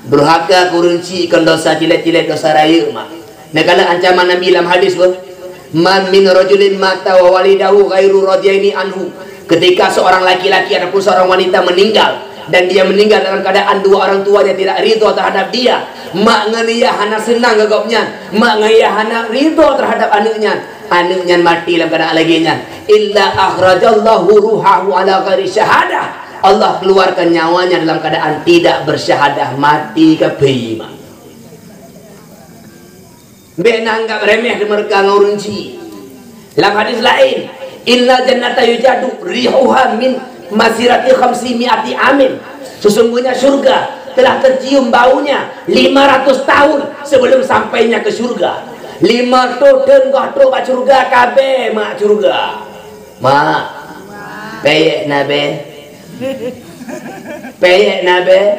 durhaka keu ureuëng cit kon dosa cilet-cilet, dosa rayeuk, mak. Neukalon ancaman Nabi lam hadis beuh, "Man min rajulin mata wa walidahu ghairu radhiyaini anhu." Ketika seorang laki-laki ataupun seorang wanita meninggal dan dia meninggal dalam keadaan dua orang tuanya tidak ridho terhadap dia, mak ngon yah hana seunang keu gobnyan, mak ngon yah hana ridho terhadap aneuëk nyan, aneuëk nyan maté dalam keadaan lagée nyan, "Illa akhrajallahu ruhahu ala ghairi syahadah." Allah keluarkan nyawanya dalam keadaan tidak bersyahadah, maté kafé, mak. Bék na anggab remeh teumeureuka ngon ureuëng cit. Lam hadis laén, "Innal jannata yujadu rihuha min masirati khamsi mi'ati amin." Sesungguhnya surga telah tercium baunya lima ratus tahun sebelum sampainya ke surga. Lima ratus tahun goh trok bak surga, ka bée mak surga. Mak, peyek na bée? Peyek na bée?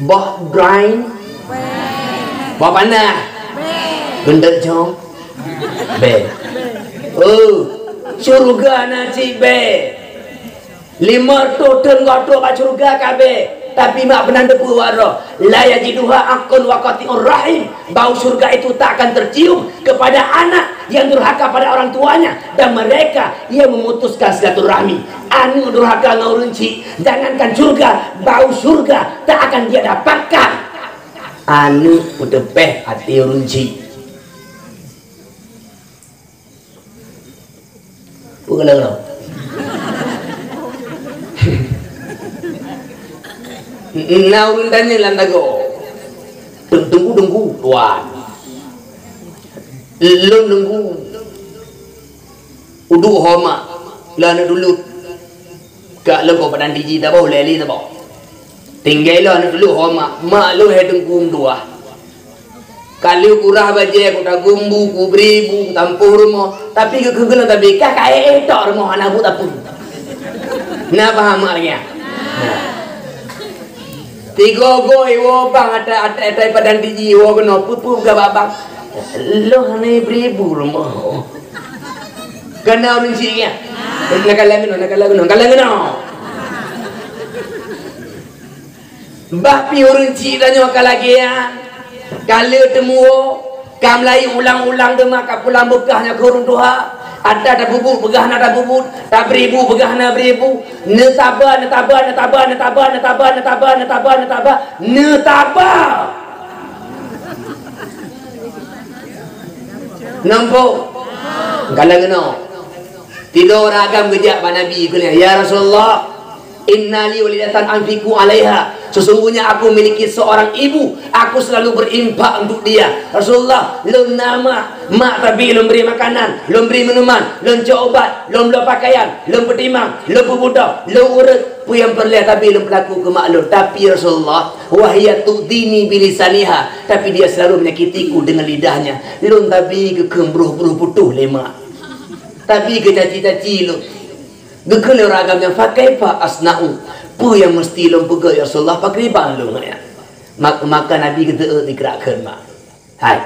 Boh dry? Boh panah? Gendek jong? Bée. Oh, syurga na cit bée. Lima ratus thon goh trok bak syurga ka bée. Tapi mak peunan teupeue wak droe, "La yajiduha aqqun wa qati'ur rahim." Bau syurga itu tak akan tercium kepada anak yang durhaka pada orang tuanya dan mereka yang memutuskan silaturahmi. Aneuëk durhaka ngon ureuëng cit, jangankan syurga, bau syurga tak akan dia dapatkan. Aneuëk peuteupeh até ureuëng cit. Peue keuneuk? Na ureuëng tanyong lam tagoe. Teungku, teungku, tuan. Lôn teungku. Uduk ho mak, lôn aneuk dulot. Ka lôn keu padang diji taboh, lé li taboh. Tinggai lôn aneuk dulot ho mak, mak lôn hai teungku meutuah. Ka lheueh kurah bajée, kutagumbu, kubri bu, kutampoh rumoh. Tapi geukheun keunoe tabi, ka kaé-é tok rumoh hana buet apui. Na paham mak lagée nyan? Na. Tigo-go iwoe bang ata-ata padang diji iwoe keunoe, peue-peue gaba bang. Lôn hana ibri bu rumoh. Kana ureuëng cit nyan. Neukalon keunoe, neukalon keunoe, neukalon keunoe. Bah pih ureuëng cit tanyoe ka lagée nyan, ka le teumuwoe, ka meulayeue ulang-ulang teuma ka pulang beukah nyan keu ureuëng tuha. Ata tabubuet peugah na tabubuet, tabri bu peugah na bri bu. Neutaba, neutaba, neutaba. Nampak? Galak keunoe. Tido ureuëng agam geujak bak Nabi, geukheun, "Ya Rasulullah, inna li walidatan anfiqu alaiha." Sesungguhnya aku memiliki seorang ibu, aku selalu berinfak untuk dia. Rasulullah, lôn na mak, mak tabi lôn bri makanan, lôn bri minuman, lôn cok ubat, lôn bloe pakaian, lôn peutimang, lôn peubudok, lôn ureuëk, peue nyang peureulée tabi lôn peulaku keu mak lôn. Tapi Rasulullah, "Wahiya tu'dhini bilisaniha," tapi dia selalu menyakitiku dengan lidahnya. Lôn tabi geukheun broh-broh putôh lé mak. Tabi geucaci-caci lôn. Geukheun lé ureuëng agam nyan, "Fa kaifa asna'u?" Peue nyang meuseuti lôn peugah, ya Rasulullah, pakriban lôn nyan? Mak-, maka Nabi geuteuôt dikrak kheun mak. Hai.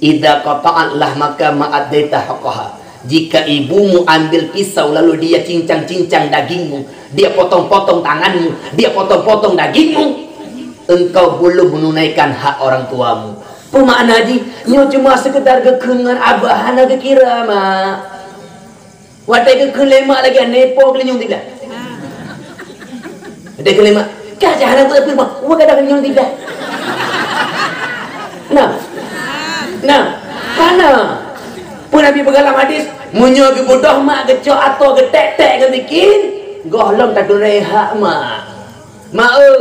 "Idza qata'at lahmaka ma addaita haqqaha." Jika ibumu ambil pisau lalu dia cincang-cincang dagingmu, dia potong-potong tanganmu, dia potong-potong dagingmu, engkau belum menunaikan hak orang tuamu. Peue makna jih? Nyoe cuma sekedar geukheun ngon abah, hana geukira, mak. Watée geukheun lé mak lagée nyan, nepo geulinyueng siblah. Watée geukheun lé mak, "Ka cah hana peue-peue mak, wa gadang geulinyueng siblah." Nah. Nah. Hana. Peue Nabi peugah lam hadis, "Meunyoe geubeudôh mak geucok atô geutek-tek geubikin, gohlom tatunai hak mak." Mak eu,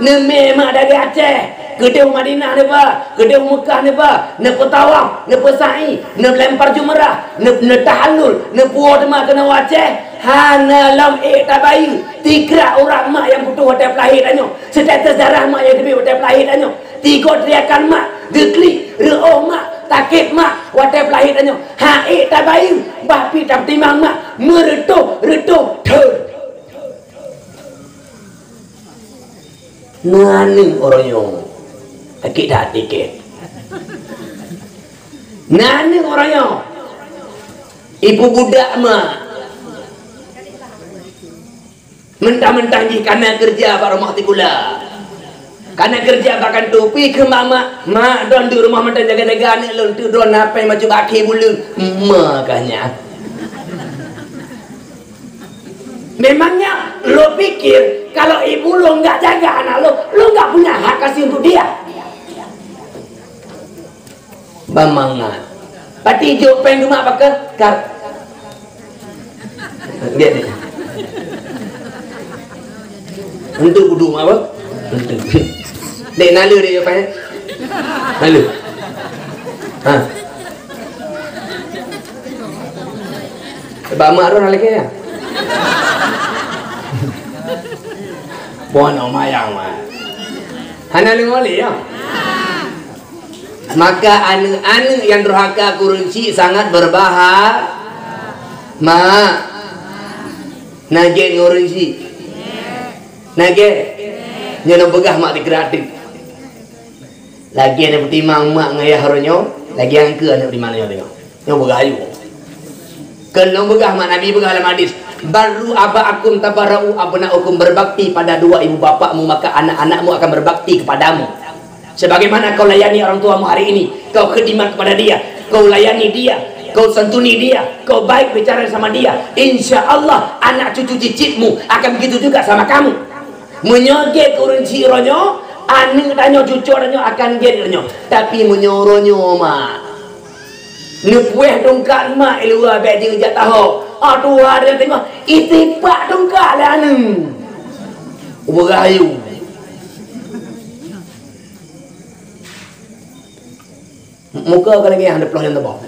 neumé mak dari Aceh, Keudeh u Madinah neuba, keudeh u Meukah neuba, neupeutawaf, neupeusa'i, neulempar jumrah, neu-, neutahallul, neupuwoe teuma keunoe u Aceh, hana lom ék tabayeue. Tikrak urat mak nyang putôh watée peulahé tanyoe, seutetes darah mak nyang teubiet watée peulahé tanyoe, tigo teriakan mak, geuklik, reuôh mak, sakét mak watée peulahé tanyoe, han ék tabayeue, bah pih tapeutimang mak, meureutôh-reutôh thon. Na aneuk uroe nyoe, sakét that tiket. Na aneuk uroe nyoe, ibu budak ma. Mentang-mentang jih kana keureuja bak rumoh sikula, kana keureuja bak kantô, pi keu mak-mak, "Mak, droeneuh di rumoh mantong jaga-jaga aneuk lôn, teuk droeneuh na péng bacut bak akhé buleuen." Ma ka nyan. Memangnya lo pikir kalau ibu lo nggak jaga anak lo, lo nggak punya hak kasih untuk dia? Bamangat. Pati jok péng geumak pakai kar. Gini. Untuk kudu apa? Untuk. Dek nalu dek jok péng. Nalu. Ha. Bak mak roh lagi ya. Buah nama yang mah. Hana lengoli ya. Maka aneuk-aneuk nyang durhaka keu ureueng chik sangat beureubaha-, mak. Nagét ngon ureueng chik. Nagét. Nyoe neupeugah mak di gratis. Lagée neupeutimang mak ngon ayah uroe nyoe, lagée angkeu aneuk peutimang nyoe teungoh. Nyoe beugah ayue. Keu lôn peugah mak Nabi peugah lam hadis, "Barru aba'akum tabarra'u abna'ukum," berbakti pada dua ibu bapakmu, maka anak-anakmu akan berbakti kepadamu. Sebagaimana kau layani orang tuamu hari ini, kau khidmat kepada dia, kau layani dia, kau santuni dia, kau baik bicara sama dia, insya Allah anak cucu cicitmu akan begitu juga sama kamu. Meunyoe gét keu ureueng chik uroe nyoe, aneuk tanyoe, cucoe tanyoe akan gét uroe nyoe. Tapi meunyoe uroe nyoe, mak, neupuéh tungkat mak i luwa, bék jeuet jak taho. Oh, tuha dia teungoh, isipak tungkat lé aneuk. Ubah rayu. Muka ka lagée hana ploh nyang teuboh.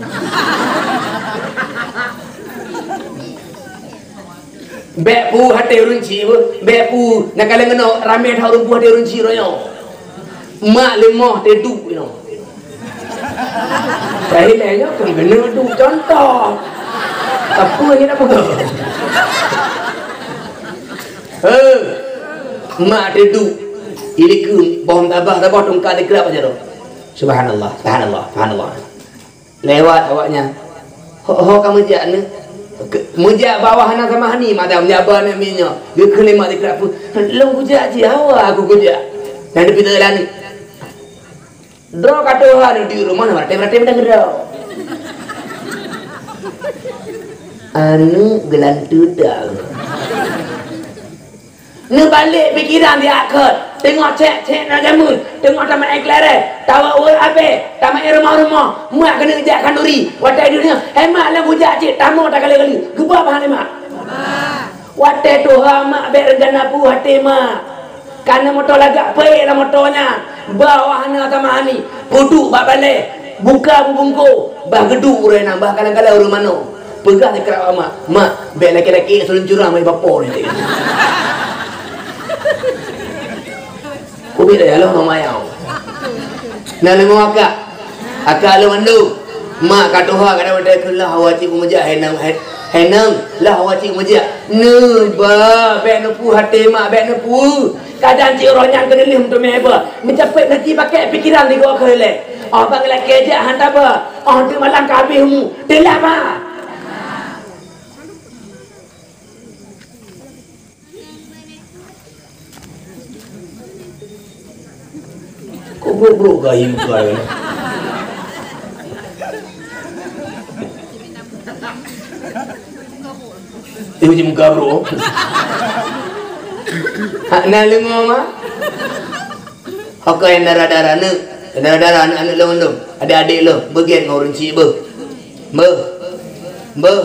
Bék pu haté ureueng chik beuh, bék pu, na kaleng keunoe ramé that ureueng pu haté ureueng chik royong. Mak leumoh teuduek inoe. Bahilée nyoe kan keuneuk duek contoh. Apa ni nak peugah? Heh. Mak teuduek. Ilikeu boh tabah-tabah tungkat dikrak pajaroe. Subhanallah, subhanallah, subhanallah. Lewat awaknyan. Ho, ho ka meujak ni. Ke, meujak bawah hana sama hani, mada meujak bawah ni minyo. Geukheun lé mak dikrak pu. Lôn kujak cit hawa aku kujak. Nyang dipita lani. Droe ka tuha ni di rumoh na, ratem-ratem dan gedok. Anu geulanteu dah. Neubalek pikeran di akheut, teungoh cek-cek na jameun, teungoh tameu'en keulereng, tawa ureueng abée, tameu'en rumoh-rumoh, mak keuneuk jak khanduri, watée duek nyoe, "Hai mak, lôn kujak cit, tamong takalon-kalon." Geuba pahan lé mak. Watée tuha mak bék rencana pu haté mak. Kana moto lagak peuék lam moto nyan, bawah na tamah ani, peuduek bak balée, buka bubungko, bah geuduek ureueng nyan, bah kalon-kalon ureueng manoe. Peugah dikrak mak, "Mak, bék laki-laki seuleuncurang mai bapo nyan." Ubit ya Allah mama yau. Na leumo akak. Akak lôn mandum. Mak ka tuha kadang watée keulah hawa cit meujak henang, he-, henang lah hawa cit meujak. Neuba, bék neupu haté mak, bék neupu. Kadang cit roh nyan keuneulheueh meuteumé ba. Meucapét neuti pakai pikeran di goe keu lé. Oh bang lakée jak han taba. Oh tu malam ka habéh umu. Teulah ba. Kok brok-brok gahi muka dia ni? Dia macam muka brok. Hak na leungo ma? Haka yang darah-darah ni, darah-darah anak-anak lôn tu, adik-adik lôn, beugiat ngon ureueng chik beuh. Beuh. Beuh.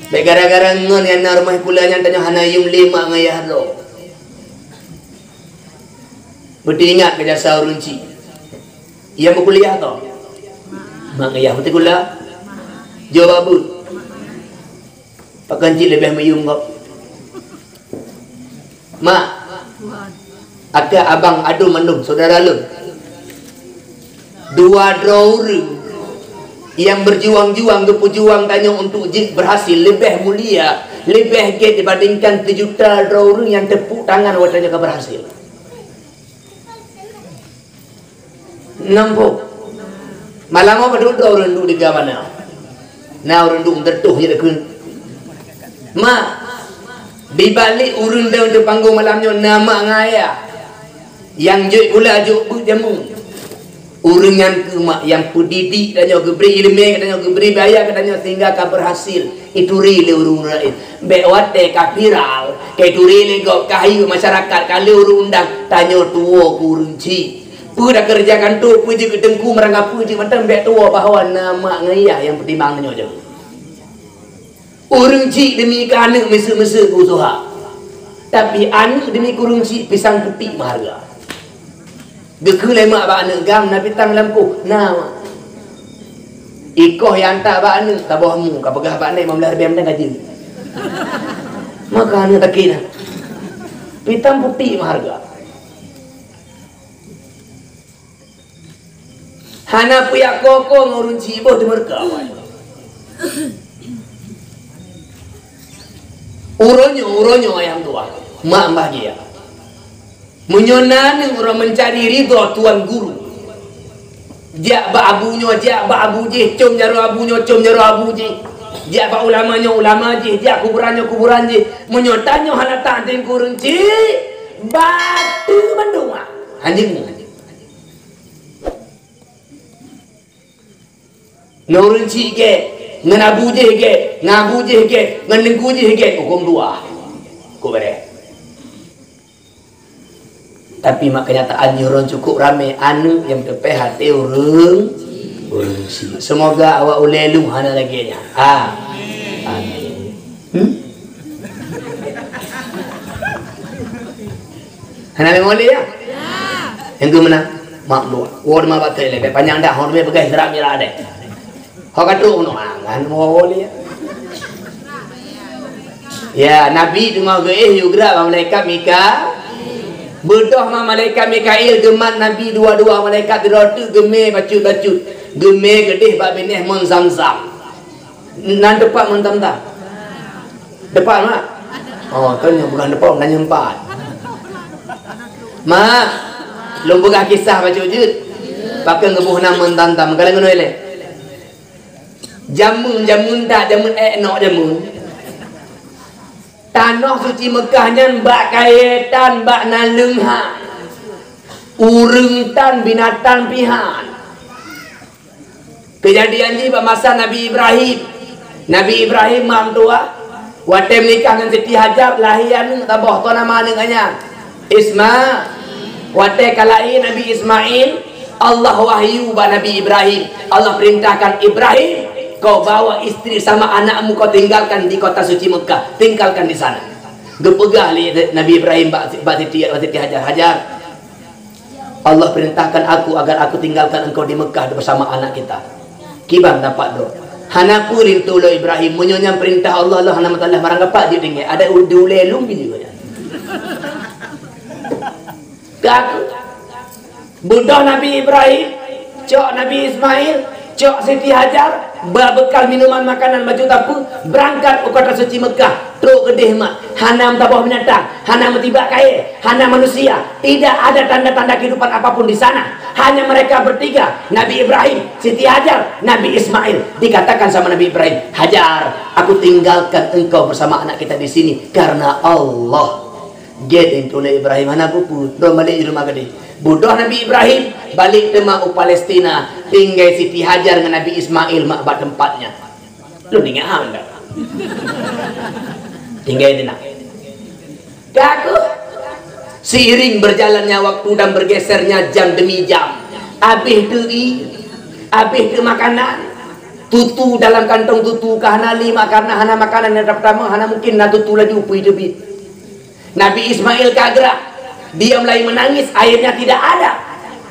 Bék gara-gara ngon nyang na rumoh sikula nyan tanyoe hana yuem lé mak ngon yah droe. Beuteuingat keu jasa ureuëng chik. Nyang meukuliah toh? Mak ngayah beuteukulah. Jaweueb beuet. Pakon cit leubeh meuyuem gob. Mak, akai abang adum mandum, syedara lôn. Dua droe ureuëng nyang beujuang-juang geupeujuang tanyoe untuk jeuet beurhasil leubeh mulia, leubeh gét dibandingkan teujuta droe ureuëng nyang teupuk tangan watée nyoe ka beurhasil. Nampak? Malam apa duduk ureuëng duek di gabana? Na ureuëng duek meuteutoh je deukheun. Mak, di balik ureuëng dong di panggong malam nyoe na mak ngon ayah. Nyang jeuet gula jok beuet jameun. Ureuëng nyan keuh mak nyang peudidik tanyoe, geubri iéleumé keu tanyoe, geubri biaya keu tanyoe sehingga ka beurhasil ituri lé ureuëng laén. Bék watée ka viral, ka ituri lé gob, ka hayeu masyarakat, ka lé ureuëng undang, tanyoe tuwoe keu ureuëng chik. Peue takeureuja kantô, peue jeuet keu teungku, meurangkapeue jeuet mantong, bék tuwoe bahwa na mak ngon ayah nyang peutimang tanyoe jameun. Ureuëng chik demi keu aneuëk miseue-miseue geuuseuha. Tapi aneuëk demi keu ureuëng chik pisang putik meuhareuga. Geukheun lé mak bak aneuëk, "Gam, na pisang lam kueh?" "Na, Mak." Ikoh nyang anta bak aneuëk, taboh mu, ka peugah bak nek, "Lima belas ribèe mantong ka jeuet." Maka aneuëk takheun na. Pisang putik meuhareuga. Hana peuyak koko ngon ureuëng chik boh teumeureuka awai. Uroe nyoe, uroe nyoe ayah tuha, mak bahgia. Meunyoe na aneuëk uroe meucari ridho tuan guru, jak bak abu nyoe, jak bak abu jih, com jaroe abu nyoe, com jaroe abu jih. Jak bak ulama nyoe, ulama jih, jak kuburan nyoe, kuburan jih. Meunyoe tanyoe hana taat keu ureuëng chik, bateue bandum ah. Hanjeut mu. Ngon ureuëng chik gét, ngon abu jih gét, ngon abu jih gét, ngon teungku jih gét, hukôm dua. Kok beureh. Tapi mak, kenyataan nyoe ureuëng cukup ramé aneuëk nyang teupéh até ureuëng, ureuëng chik. Semoga awak ulée lôn hana lagée nyan. Ha. Amin. Hmm? Hana lé moleh ya? Nyang keu meunan? Mak dua. Wo ma batai lé, panyang dah, hon mé peugah Isra Mi'raj deh. Ho ka trok nyoe, angan mo wo lé. Ya, Nabi teungoh geuéh yue gerak bak malaikat Mika. Beudôh ma malaikat Mikail geumat Nabi dua-dua malaikat sidroe teuk geumé bacut-bacut. Geumé geudeh bak binéh mon Zamzam. Nan teumpat mon Zamzam? Teumpat, Mak? Oh, kan nyang peugah teumpat, nan nyang empat. Mak, lôn peugah kisah bacut jeuet. Pakon geuboh nan mon Zamzam, galeng ngon ilée. Jameun, jameun dak, jameun ék nok jameun. Tanoh suci Meukah nyan bak kayée tan, bak naleueng han. Ureuëng tan, binatang pih han. Keujadian jih bak masa Nabi Ibrahim. Nabi Ibrahim mak meutuwah, watée meunikah ngon Siti Hajar, lahé aneuëk, taboh toh nama aneuëk nyan? Isma. Watée ka lahé Nabi Ismail, Allah wahyu bak Nabi Ibrahim. Allah perintahkan, "Ibrahim, kau bawa istri sama anakmu kau tinggalkan di kota suci Mekah. Tinggalkan di sana." Geupeugah lé Nabi Ibrahim bak, bak Siti, bak Siti Hajar, "Hajar, Allah perintahkan aku agar aku tinggalkan engkau di Mekah bersama anak kita. Kiban pendapat droe?" "Hana peue linto lôn Ibrahim, meunyoe nyan peurintah Allah, Allah hana meusalah, barang gapak jeuet tinggai. Adak u-, di ulée lôn pih jeuet nyan." Ka aku. Beudôh Nabi Ibrahim, cok Nabi Ismail, cok Siti Hajar, ba bekal minuman makanan, baju tapeue, beurangkat u kota suci Mekah, trok keudeh mak, hana meusaboh binatang, hana meutibak kayée, hana manusia, tidak ada tanda-tanda kehidupan apapun di sana. Hanya mereka bertiga, Nabi Ibrahim, Siti Hajar, Nabi Ismail. Dikatakan sama Nabi Ibrahim, "Hajar, aku tinggalkan engkau bersama anak kita di sini karena Allah." Gét linto lôn Ibrahim, hana peue-peue, droe balik di rumoh keudeh. Beudôh Nabi Ibrahim, balik teuma u Palestina, tinggai Siti Hajar ngon Nabi Ismail mak bak teumpat nyan. Lôn ingat ha anda. Tinggai di na. Ka keuh, seiring berjalannya waktu dan bergesernya jam demi jam, abéh teuk ié, abéh teuk makanan, tutu dalam kantong tutu ka hana lé mak, karena hana makanan nyang pertama, hana mungkin na tutu laju peue teubiet. Nabi Ismail ka gerak. Dia mulai menangis, airnya tidak ada.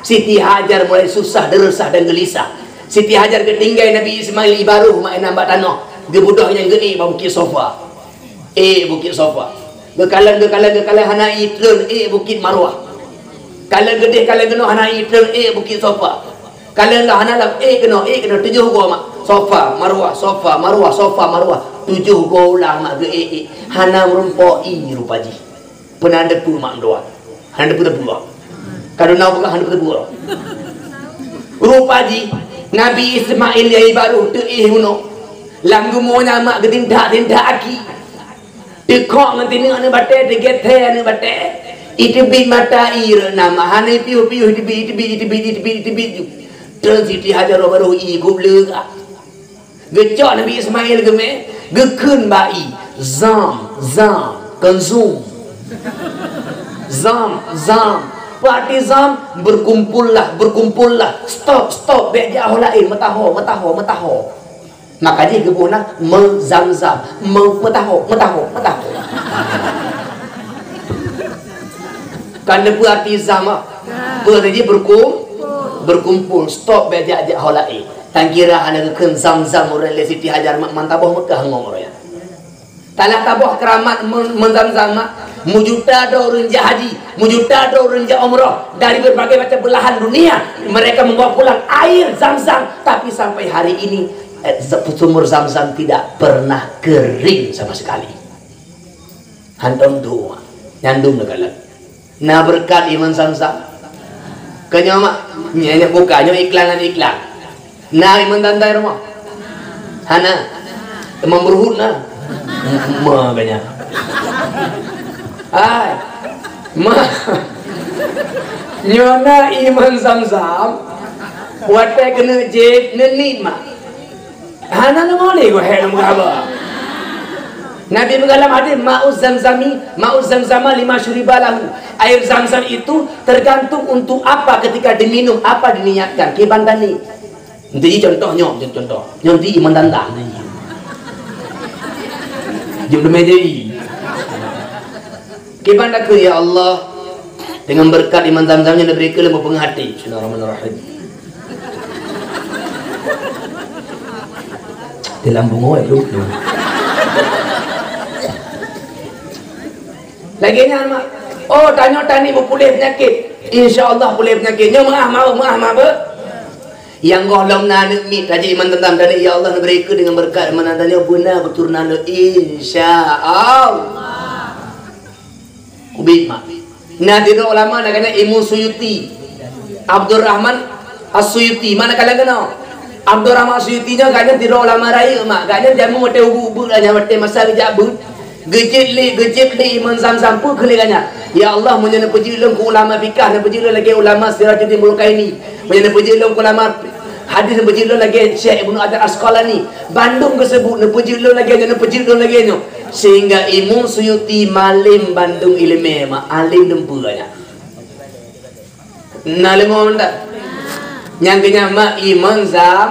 Siti Hajar mulai susah, deureusa dan gelisah. Siti Hajar geutinggai Nabi Ismail ibaroh mak inong bak tanoh, geubeudôh nyang geuék bak Bukit Sofa. Ék Bukit Sofa. Geukalon, geukalon, geukalon hana ié treun, ék Bukit Marwah. Kalon geudeh, kalon geunoe hana ié treun, ék Bukit Sofa. Kalon lah hana lam, ék keunoe, ék keunoe, tujoh goe mak. Sofa, Marwah, Sofa, Marwah, Sofa, Marwah. Tujoh goe ulang mak geuék-ék. Hana meurumpok ié rupa jih. Peunan deupeu mak meudoa. Hana deupeu-deupeu. Kaduna bukan hana deupeu-deupeu. Rupa jih Nabi Ismail nyang ibaroh teuéh bunoe. Lam gumoe nyan mak geutintak-tintak aki. Teukhok ngon tineuk aneuk batée, teugét thée aneuk batée. Iteubiet mata ié rot na mak, hana ipiôh-piôh, iteubiet, iteubiet, iteubiet, iteubiet, iteubiet ju. Treun Siti Hajar baroh ié geubleu ka. Geucok Nabi Ismail geumé, geukheun bak ié, "Zam, zam, kon zum." Zam, zam. Peue arti zam? Berkumpullah, berkumpullah. Stop, stop. Bék jak ho laén. Meutaho, meutaho, meutaho. Maka jih geuboh nan, meuzam-zam. Meu-, meutaho, meutaho, meutaho. Kan peue arti zam, ah? Peue arti jih berkum-, berkumpul. Stop, bék jak, jak ho laén. Tan kira hana geukheun zam-zam ureuëng lé Siti Hajar mak, man taboh Meukah ngon ureuëng nyan. Talah taboh keuramat men-, meuzam-zam mak, meujuta droe ureuëng jak haji, meujuta droe ureuëng jak umroh dari berbagai macam belahan dunia. Mereka membawa pulang air zam-zam, tapi sampai hari ini, eh, sumur zam-zam tidak pernah kering sama sekali. Hantom tu, mak. Nyandum dekat Na beureukat iman zam-zam. Keu nyoe mak, nyoe, nyoe buka, nyoe iklan ngon iklan. Na iman zam-zam rumoh? Hana. Teuma meuruhut na. Ma ganya. Hai. Ma. Nyoe na iman zam-zam. Watée keuneuk jieb, neuniet mak. Hana neumoleh goe hék lom gaba. Nabi peugah lam hadis, "Ma'u zamzami, ma'u zamzama lima syuriba lahu." Air zam-zam itu tergantung untuk apa ketika diminum, apa diniatkan. Kiban tani. Nanti contoh nyoe, contoh. Nyoe nanti iman dandang. Jom demai jadi. Kiban takheun, "Ya Allah, deungon beureukat iman zam-zam nyoe neubri keu lôn meupeungeuh até." Bismillahirrahmanirrahim. Di lambung awak dulu. Lagée nyan mak. Oh, tanyoe tani beupuléh peunyakét. Insya Allah puléh peunyakét. Nyoe meuah mawöh, meuah mabeuet. Nyang gohlom na aneuk miet, tajak iman zam-zam tadi, "Ya Allah, neubri keu deungon beureukat iman zam-zam nyoe beuna beuturonan lôn, insya Allah." Ubit mak. Na sidroe ulama na geuhnyan Imam Suyuti. Abdurrahman As-Suyuti. Mana kalian kenal? Abdurrahman As-Suyuti nyoe geuhnyan sidroe ulama rayeuk mak. Geuhnyan jameun watée ubeut-ubeut lah nyan watée masa geujak beuet. Geujeuet lé, geujeuet lé iman zam-zam peue kheun lé geuhnyan. "Ya Allah, meunyoe neupeujeuet lôn keu ulama fikah, neupeujeuet lôn lagée ulama Sirajuddin Murkaini. Meunyoe neupeujeuet lôn keu ulama hadis, neupeujeuet lôn lagée Syekh Ibnu Hajar Asqalani." Bandum geuseubuet, neupeujeuet lôn lagée nyoe, neupeujeuet lôn lagée nyoe. Sehingga Imam Suyuti malém bandum iéleumé mak, além dumpeue nyan. Na leumô mantong. Nyang keu nyan mak iman zam.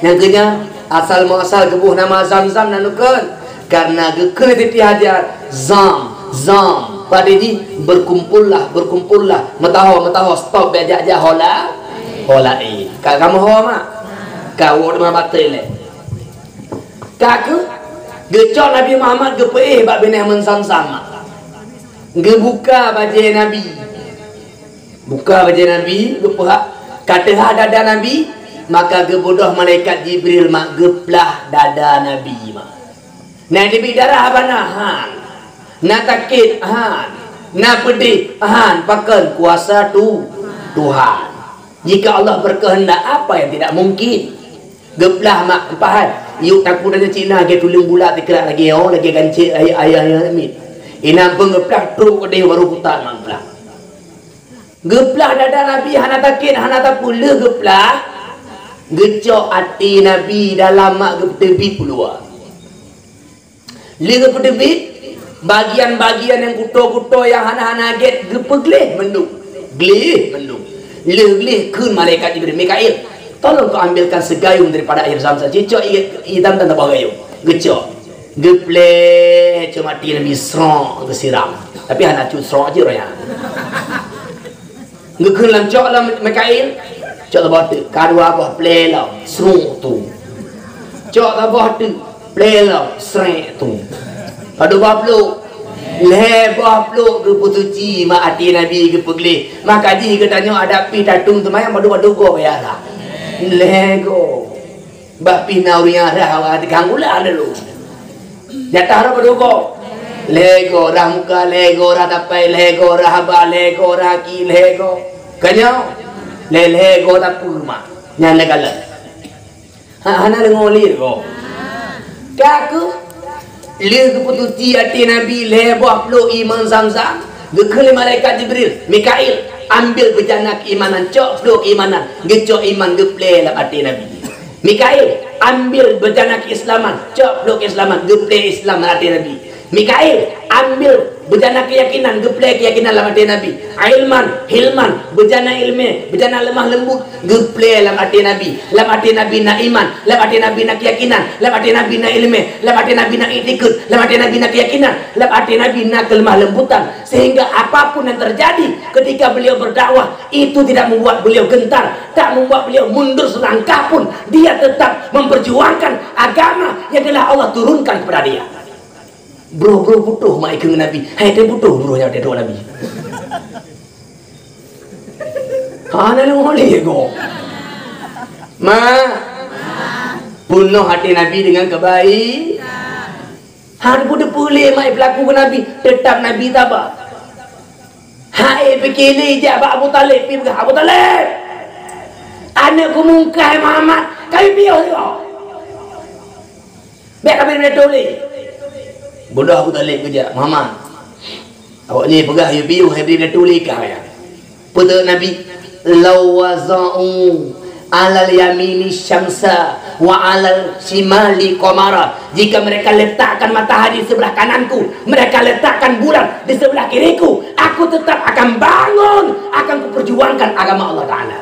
Nyang keu nyan asal muasal geuboh nama zam-zam na nukon. Karena geukheun Siti Hajar, zam, zam. Padahai jih, "Berkumpullah, berkumpullah." Meutaho, meutaho, stop, bék jak-jak ho la-, ho laén. Ka kamoe ho mak. Ka woe teuma batée lé. Ka keuh, geucok Nabi Muhammad geupeuéh bak binéh meunsam-sam mak. Geubuka bajée Nabi. Buka bajée Nabi, geupeuhah. Ka teuhah dada Nabi, maka geubeudôh malaikat Jibril mak geuplah dada Nabi mak. Na teubiet darah haba na? Han. Na sakét? Han. Na peudeh? Han. Pakon? Kuasa tu-, Tuhan. Jika Allah berkehendak, apa yang tidak mungkin? Geuplah mak, pahai. Yuk takue dan cina lagée tuleueng bulat teukeurah lagée nyoe, lagée gancét ayah-ayah nyang miet. Inan pun geuplah trok keudeh baru putat mak geuplah. Geuplah dada Nabi hana sakét, hana sapeue, lheueh geuplah, geucok até Nabi dalam mak geupeuteubiet keuluwa. Lheueh geupeuteubiet, bagian-bagian nyang kuto-kuto nyang hana-hana gét geupeugleh mandum. Gleh mandum. Lheueh gleh kheun malaikat Jibril, "Mikail, tolong kau ambilkan segayung daripada air Zam-Zam." Cicok i, i Zam-Zam tabah gayung. Geucok. Geupleh cuma até Nabi srok geusiram. Tapi hana cut srok jih roh nyan. Geukheun lam cok lam Mikail, cok saboh teuk, ka dua boh plé lom, srok tu. Cok saboh teuk, plé lom, srek tu. Padub boh pluek? Lhèe boh pluek geupeusuci mak até Nabi geupeugleh. Maka jih geutanyoe adak pih tatung teuma nyang padub-padub goe baya rhah. Lhèe goe. Bah pih na ureueng nyang rhah awak teuka gula lalu. Nyata rhah padub goe. Lhèe goe rhah muka, lhèe goe rhah tapai, lhèe goe rhah haba, lhèe goe rhah aki, lhèe goe. Ka nyoe, lhèe-lhèe goe tapeue mak. Nyan lé kalon. Ha, hana deungoe lé goe. Ka keuh, lheueh geupeusuci até Nabi lhèe boh pluek ié man Zamzam, geukheun lé malaikat Jibril, "Mikail, ambil bejana keimanan, cok pluek keimanan." Geucok iman geuplé lam até Nabi. "Mikail, ambil bejana keislaman, cok pluek keislaman, geuplé Islam lam até Nabi." Mikail, ambil bejana keuyakinan, geuplé keuyakinan lam até Nabi. Ilman, hilman, bejana ileumèe, bejana leumah leumbut, geuplé lam até Nabi. Lam até Nabi na iman, lam até Nabi na keuyakinan, lam até Nabi na ileumèe, lam até Nabi na iktikeuet, lam até Nabi na keuyakinan, lam até Nabi na keuleumah lembutan. Sehingga apapun yang terjadi ketika beliau berdakwah, itu tidak membuat beliau gentar, tak membuat beliau mundur selangkah pun. Dia tetap memperjuangkan agama yang telah Allah turunkan kepada dia. Broh-broh putôh mak ikeu ngon Nabi. Hai teuh putôh broh nyan teuh Nabi. Hana lé goe. Ma, peunoh até Nabi deungon keubai. Hana peudeue lé mak peulaku keu Nabi, teutap Nabi saba. Hai pike lé jak bak Abu Thalib, pi peugah, "Abu Thalib, aneuk ku mungkah Muhammad, kayue piôh sigoe." Bèk ka bri lé. Beudôh Abu Thalib geujak, "Muhammad, awak nyoe peugah yue piôh, hai bri lé ka ya." Peue Nabi, "Law waza'u alal yamini syamsa wa alal shimali qamara." Jika mereka letakkan matahari di sebelah kananku, mereka letakkan bulan di sebelah kiriku, aku tetap akan bangun, akan kuperjuangkan agama Allah Ta'ala.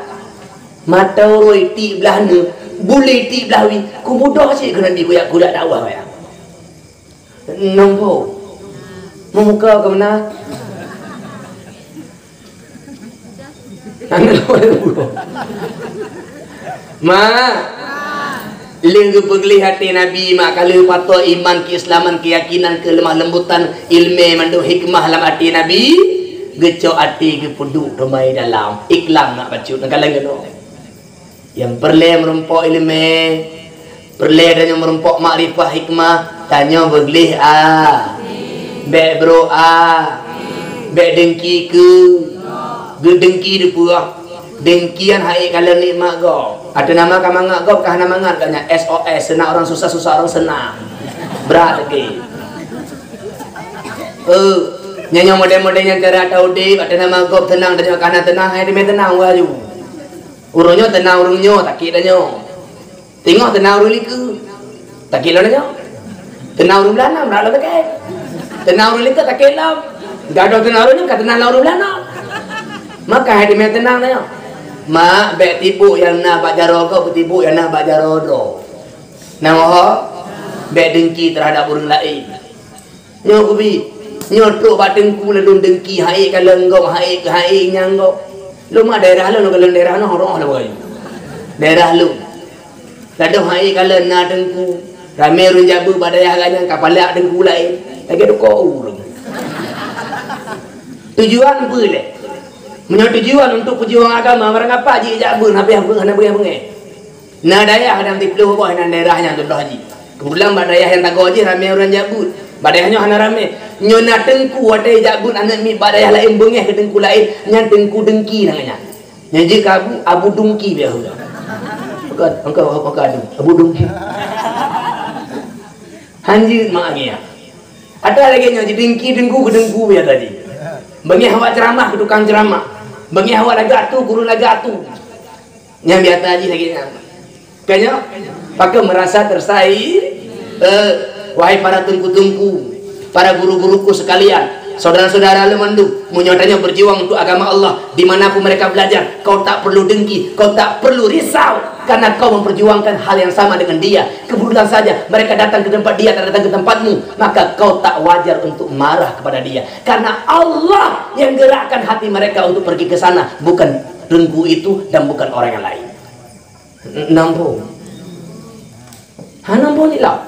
Mata uroe tiek blah neuk, bulèe tiek blah wie, kubeudôh cit keu Nabi kujak, kujak dakwah ya. Nyoe po. Meumuka keu meunan. Mak, lheueh geupeugleh até Nabi, mak, ka lheueh pasoe iman, keuislaman, keuyakinan, keuleumah lembutan, ileumèe mandum, hikmah lam até Nabi, geucok até geupeuduek teuma i dalam, iklam nak bacut, neukalon keunoe. Nyang peureulèe meurumpok ileumèe, peureulèe tanyoe meurumpok makrifah hikmah, tanyoe beugleh a. Bèk brok a. Bèk dengki keu. Geudengki dipeue? Dengkian hai kalon nikmat gob. Ateueh nama ka mangat gob, ka hana mangat gobnyan. S O S, seunang ureueng susah, susah ureueng seunang. Brat lagi. Eh, nyan nyang model-model nyang cara taudép, ateueh nama gob seunang, tanyoe ka hana seunang, hai teumé seunang laju. Ureueng nyoe teunang ureueng nyoe, sakét tanyoe. Teungoh teunang ureueng likeu, sakét lom tanyoe. Teunang ureueng blah nam, brat lom sakét. Teunang ureueng likot, sakét lom. Gadôh teunang ureueng nyoe, ka teunang lom ureueng blah nam. Maka hai teumé teunang tanyoe. Mak, bèk tibuk nyang na bak jaroe gob, beutibuk nyang na bak jaroe droe. Na ho? Bèk dengki terhadap ureueng laén. Nyoe kubi, nyoe trok bak teungku ladôm dengki, hai kalon gob, hai, hai nyang gob. Lôn mak daerah lôn, lôn kalon daerah nyoe, rôh lôn bagoe. Daerah lôn. Ladôm hai kalon na teungku, ramé ureueng jak beuet bak dayah gobnyan, ka palak teungku laén. Lagèe duko ureueng. Tujuan peue lé? Meunyoe tujuan untuk peujuang agama, barang apa jijak beuet, hana beuet, hana beuet, hana beuet. Na dayah lam siplôh boh inan daerah nyan contoh jih. Keubeutulan bak dayah nyang sagoe jih ramé ureueng jak beuet. Bak dayah nyoe hana ramé. Nyoe na teungku watèe jak beuet aneuk miet bak dayah laén beungèh keu teungku laén, nyan teungku dengki nan nyan. Nyan jeuet keu Abu, Abu Dungki biasa. Bukan, engkau, engkau Abu, Abu Dungki. Hanjeuet mak ngiak. Ada lagèe nyoe jidengki teungku keu teungku biasa jih. Beungèh awak ceuramah keu tukang ceuramah. Beungèh awak lagak tu keu ureueng lagak tu. Nyang biasa jih lagèe nyan. Kan nyoe? Pakon meurasa tersai-, eh, wahai para teungku-teungku, para guru-guruku sekalian, Saudara-saudara lôn mandum, meunyoe tanyoe berjuang untuk agama Allah, di mana pun mereka belajar, kau tak perlu dengki, kau tak perlu risau, karena kau memperjuangkan hal yang sama dengan dia. Kebetulan saja mereka datang ke tempat dia, tak datang ke tempatmu, maka kau tak wajar untuk marah kepada dia, karena Allah yang gerakkan hati mereka untuk pergi ke sana, bukan teungku itu dan bukan orang yang lain. N-, nampu. Hana nampu ni lah.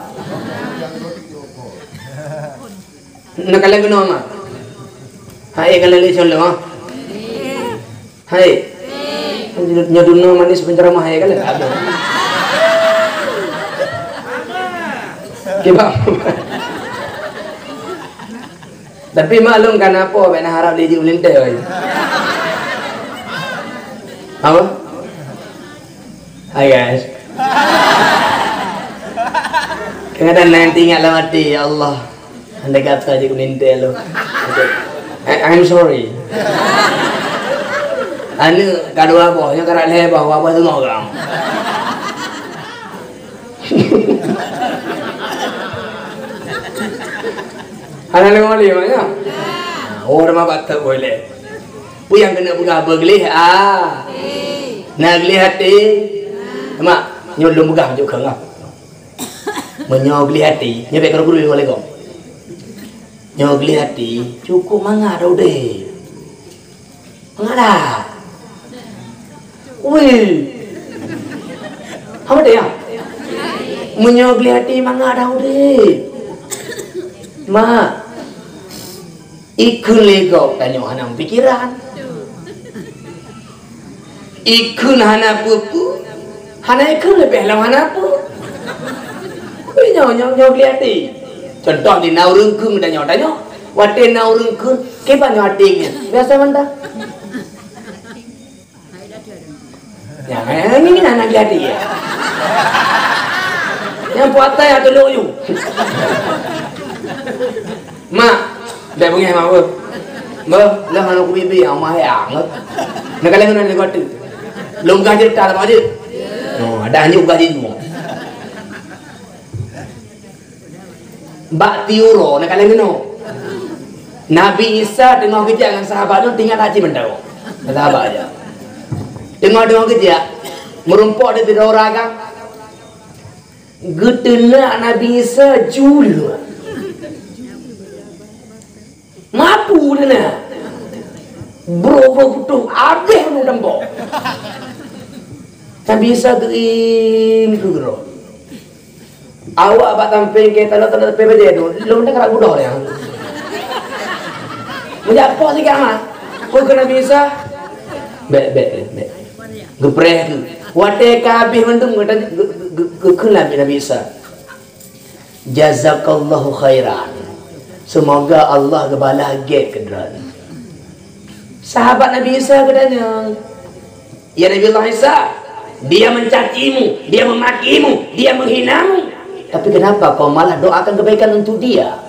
Nak kalian kena amat. Hai, kalian lihat contoh, ha? Hai. Nyoe dunia manis penceramah, hai, kalian tak ada. Kiban. Tapi maklum kan apa, bèk na harap lé jeuet meulintèe, wai. Apa? Hai, guys. Kadang-kadang nanti ingat dalam hati, "Ya Allah, andai kata jeuet meulintèe lôn." I, I'm sorry. Aneuk ka dua boh, nyoe ka rot lhèe boh, dua boh teungoh gang. Hana lé moleh mak nyoe. Oh, dah mabat tak boleh. Peue nyang keuneuk peugah beugleh, ah. Na gleh até. Mak, nyoe lôn peugah juk kheun ah. Meunyoe gleh até, nyoe bèk keureubeuen lé gob. Nyoe gleh até, cukup mangat dah udép. Mangat dah. Weh. Haba deh, ya? Meunyoe gleh até mangat dah udép. Mak. Ikheun lé gob tanyoe hana meupikiran. Ikheun hana peue-peue. Hana ikheun leubeh lom hana peue. Tapi nyoe, nyoe, nyoe gleh até. Contoh di na ureueng kheun tanyoe, tanyoe. Watèe na ureueng kheun, kiban nyoe até nyan. Biasa mantong. Nyang, eh, ini kan anak jadi ya. Nyang puasa yang teluk you. Mak, dah bengeh mak, beuh. Beuh, lah anak kubi-bi, yang mah yang. Nak kalian kena ni kata. Lom gaji tak apa aja. Oh, ada hanya gaji semua. Bak tiep uroe na kalon keunoe. Nabi Isa teungoh geujak ngon sahabat nyan tinggai aci mantong. Sahabat aja. Teungoh-teungoh geujak, meurumpok di sidroe ureueng agam. Geuteunak Nabi Isa jul. Mapu deuh na. Bro, bro, beutôi abéh anu dampo. Nabi Isa geuim keu keudroe. Awak bak sampéng keu tanoh-tanoh sampéng bajée tu, lôn dah karak budoh nyan. Meujak poh sikit amat. Peue kheun Nabi Isa? Bék, bék, bék. Geupreh keu. Watée ka abéh mandum, geu-, geu-, geu-, geukheun lé Nabi Isa. Jazakallahu khairan. Seumoga Allah geubalah gét keu droeneuh. Sahabat Nabi Isa geutanyong, "Ya Nabi Allah Isa, dia mencacimu, dia memakimu, dia menghinamu. Tapi kenapa kau malah doakan kebaikan untuk dia?"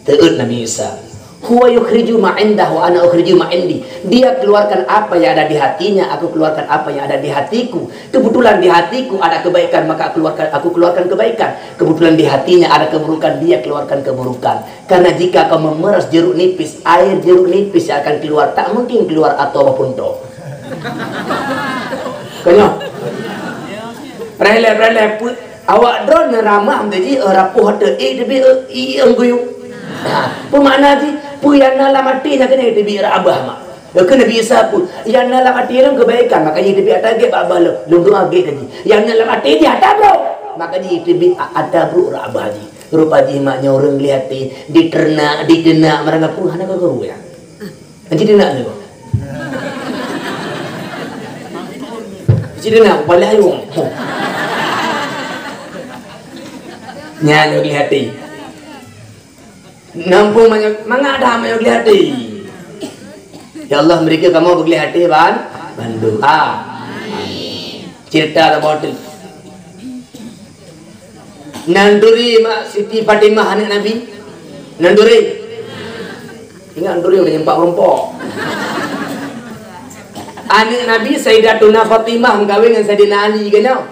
Teuôt Nabi Isa, "Huwa yukhriju ma indah wa ana ukhriju ma indi." Dia keluarkan apa yang ada di hatinya, aku keluarkan apa yang ada di hatiku. Kebetulan di hatiku ada kebaikan, maka keluarkan, aku keluarkan kebaikan. Kebetulan di hatinya ada keburukan, dia keluarkan keburukan. Karena jika kau memeras jeruk nipis, air jeruk nipis yang akan keluar, tak mungkin keluar atau apa pun tu. Konyol. Preh lé, preh lé, pu-, awak droeneuh ramah meuteujih, eh, rapoh ateueh, eh, tapi, eh, i, eh, guyup. Ha, peue makna jih? Peue nyang na lam até nyan keuneuk teubiet rot abah mak. Keu Nabi Isa peue? Nyang na lam até lôn keubaikan, maka jih teubiet ata gét bak abah lôn, lôn doa gét keu jih. Nyang na lam até jih ata brok, maka jih teubiet a-, ata brok rot abah jih. Rupa jih mak nyoe ureuëng gleh até, diteunak, diteunak, meurangkapeue hana geuruek ya. Nanti dia nak tu. Cit na, baleh ayong. Nyan lagèe hati. Nampung mangat, mangat dah mangat lagèe hati. Ya Allah, beri keu kamoe beugléh até ban, bandum. Ha. Cerita saboh teuk. Nan turi mak Siti Fatimah aneuk Nabi? Nan turi? Ingat nan turi udah nyempak meureumpok. Aneuk Nabi Sayyidatuna Fatimah meukawen ngon Saidina Ali, kan nyoe?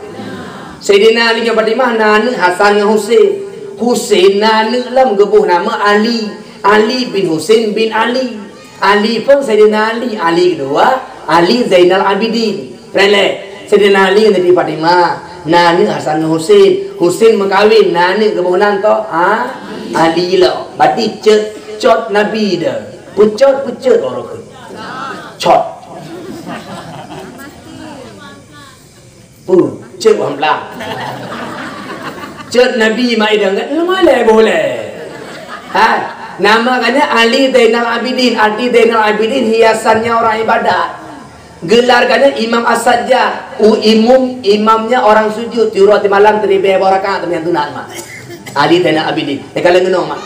Saidina Ali ngon Fatimah na aneuk Hasan ngon Husein. Husein na aneuk lom geuboh nama Ali. Ali bin Husain bin Ali. Ali phon Saidina Ali, Ali keudua, Ali Zainal Abidin. Peureulée, Saidina Ali ngon Siti Fatimah, na aneuëk Hasan ngon Husain. Husain meukawen, na aneuëk geuboh nan toh, ha? Ali lo. Berarti cot, cot Nabi dah. Peucot, peucot orang ke. Cot. Puh, cek wang blang. Cek Nabi mai dengan lemai le boleh. Ha, nama katanya Ali Zainal Abidin. Arti Zainal Abidin hiasannya orang ibadat. Gelar katanya Imam As-Sajjad. U imum, imamnya orang sujud. Tiura di malam terlebih berakaat teman tunan mak. Ali Zainal Abidin. Ya kalau ngenong mak.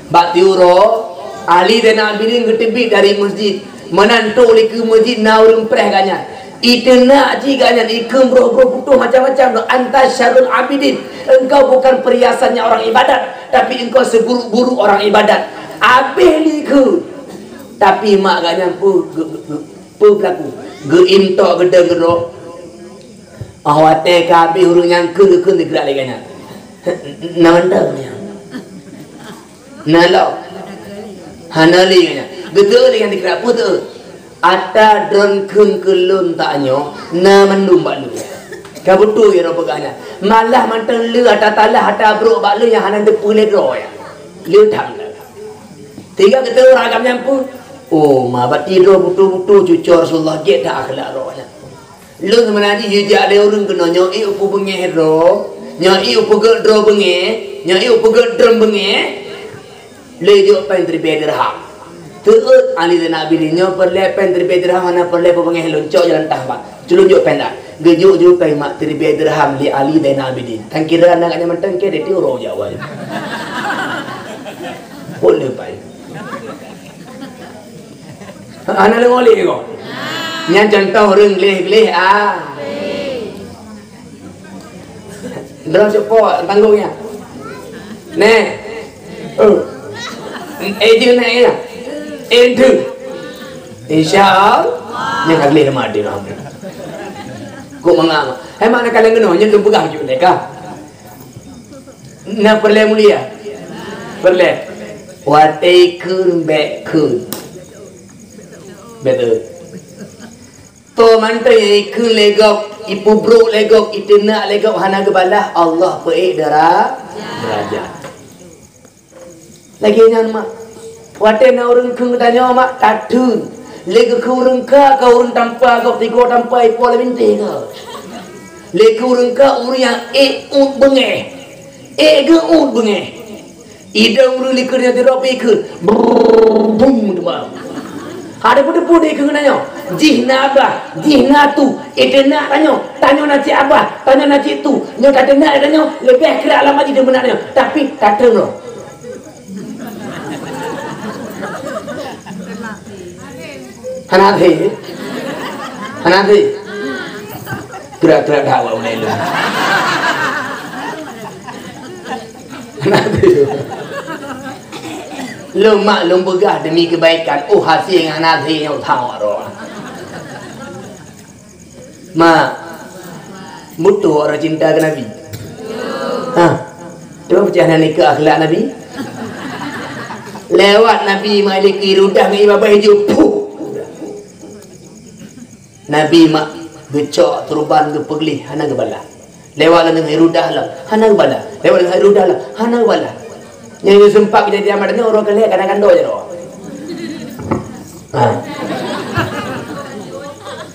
Bak tiura, Ali Zainal Abidin geuteubiet dari masjid. Meunan trok likeu masjid na ureuëng preh gobnyan. Iteunak cit gobnyan, ikheun broh-broh putôh macam-macam, "Anta syarrul abidin." Engkau bukan perhiasannya orang ibadat, tapi engkau seburuk-buruk orang ibadat. Abéh likheun. Tapi mak gobnyan peu, peu, peu, peu beulaku. Geuintok geudong geudroe. Oh watée ka abéh ureuëng nyang kheun, geukheun geugrak lé gobnyan. Na mantong nyan. Na lom. Hana lé nyan. Geuteu lé nyan dikira peue teu. Ata droen kheun keu lôn tanyoe na mandum bak lôn. Ka beutôi ya droe peugah nyan. Malah mantong lé ata talah ata brok bak lôn nyang hana teupeu lé droe ya. Lé tham dah. Tiga geuteu ragam nyan peue? Oh, ma bati droe beutôi-beutôi cucoe Rasulullah gét that akhlak droe nyan. Lôn seumeunajih yue jak lé ureuëng keunoe nyoe ék upu beungéh droe, nyoe ék upeugét droe beungéh, nyoe ék upeugét droe beungéh. Lé jok péng siribée dirham. Teuôt Ali Zainal Abidin nyoe peureulée péng siribée dirham hana peureulée peubeungéh lôn cok jalan tah bak. Culun jok péng dah. Geujok jok péng mak siribée dirham lé Ali Zainal Abidin. Tan kira aneuk nyan mantong ke deti uroe Jawa. Pok le pai. Hana leumo lé ko. Nyan contoh ureuëng gleh-gleh ah. Droe seupôt tanggong nyan. Neh. Oh. Eh je neh ya. Eh tu. Insya Allah. Nyan ka gleh mati lah. Kok mangga. Hai mak nak kalian kena nyan tu pegang je mereka. Na peureulée mulia? Peureulée. Watée kheun bék kheun. Beutôi. Toh mantong nyang ikheun lé gob, ipeubrok lé gob, iteunak lé gob hana geubalah, Allah peuék dara-, deurajat. Lagée nyan mak. Watée na ureuëng kheun geutanyoe mak, tatheun. Lé geukheun ureuëng ka, ka ureuëng tampa gob tigo tampa ipo lé bintéh ka. Lé keu ureuëng ka ureuëng nyang ék uet beungéh. Ék geuuet beungéh. Idong ureuëng likot nyang sidroe pih kheun. Brrrr, bum, teuma. Ada peue-peue dikheun geutanyoe. Jih na abah, jih na tu. Iteunak tanyoe, tanyoe na cit abah, tanyoe na cit tu. Nyoe tateunak tanyoe, leubeh krak lam aji teuh meunak tanyoe. Tapi, tateun lom. Hana até. Hana até. Gerak-gerak dah awak ulai lôn. Hana até. Lôn mak lôn peugah demi kebaikan. Oh, hase ngon hana até nyoe tawak roh. Mak, beutôi orang cinta ke Nabi? Ha? Cuba pecah na nikeue akhlak Nabi. Lewat Nabi Malik irudah ngon babah ijo. Puh! Nabi mak geucok turban geupeugleh hana geubalah. Lewat lam irudah lam hana geubalah. Lewat lam irudah lam hana geubalah. Nyang sempat kejadian macam nyoe orang kalian kadang-kadang je roh. Ha.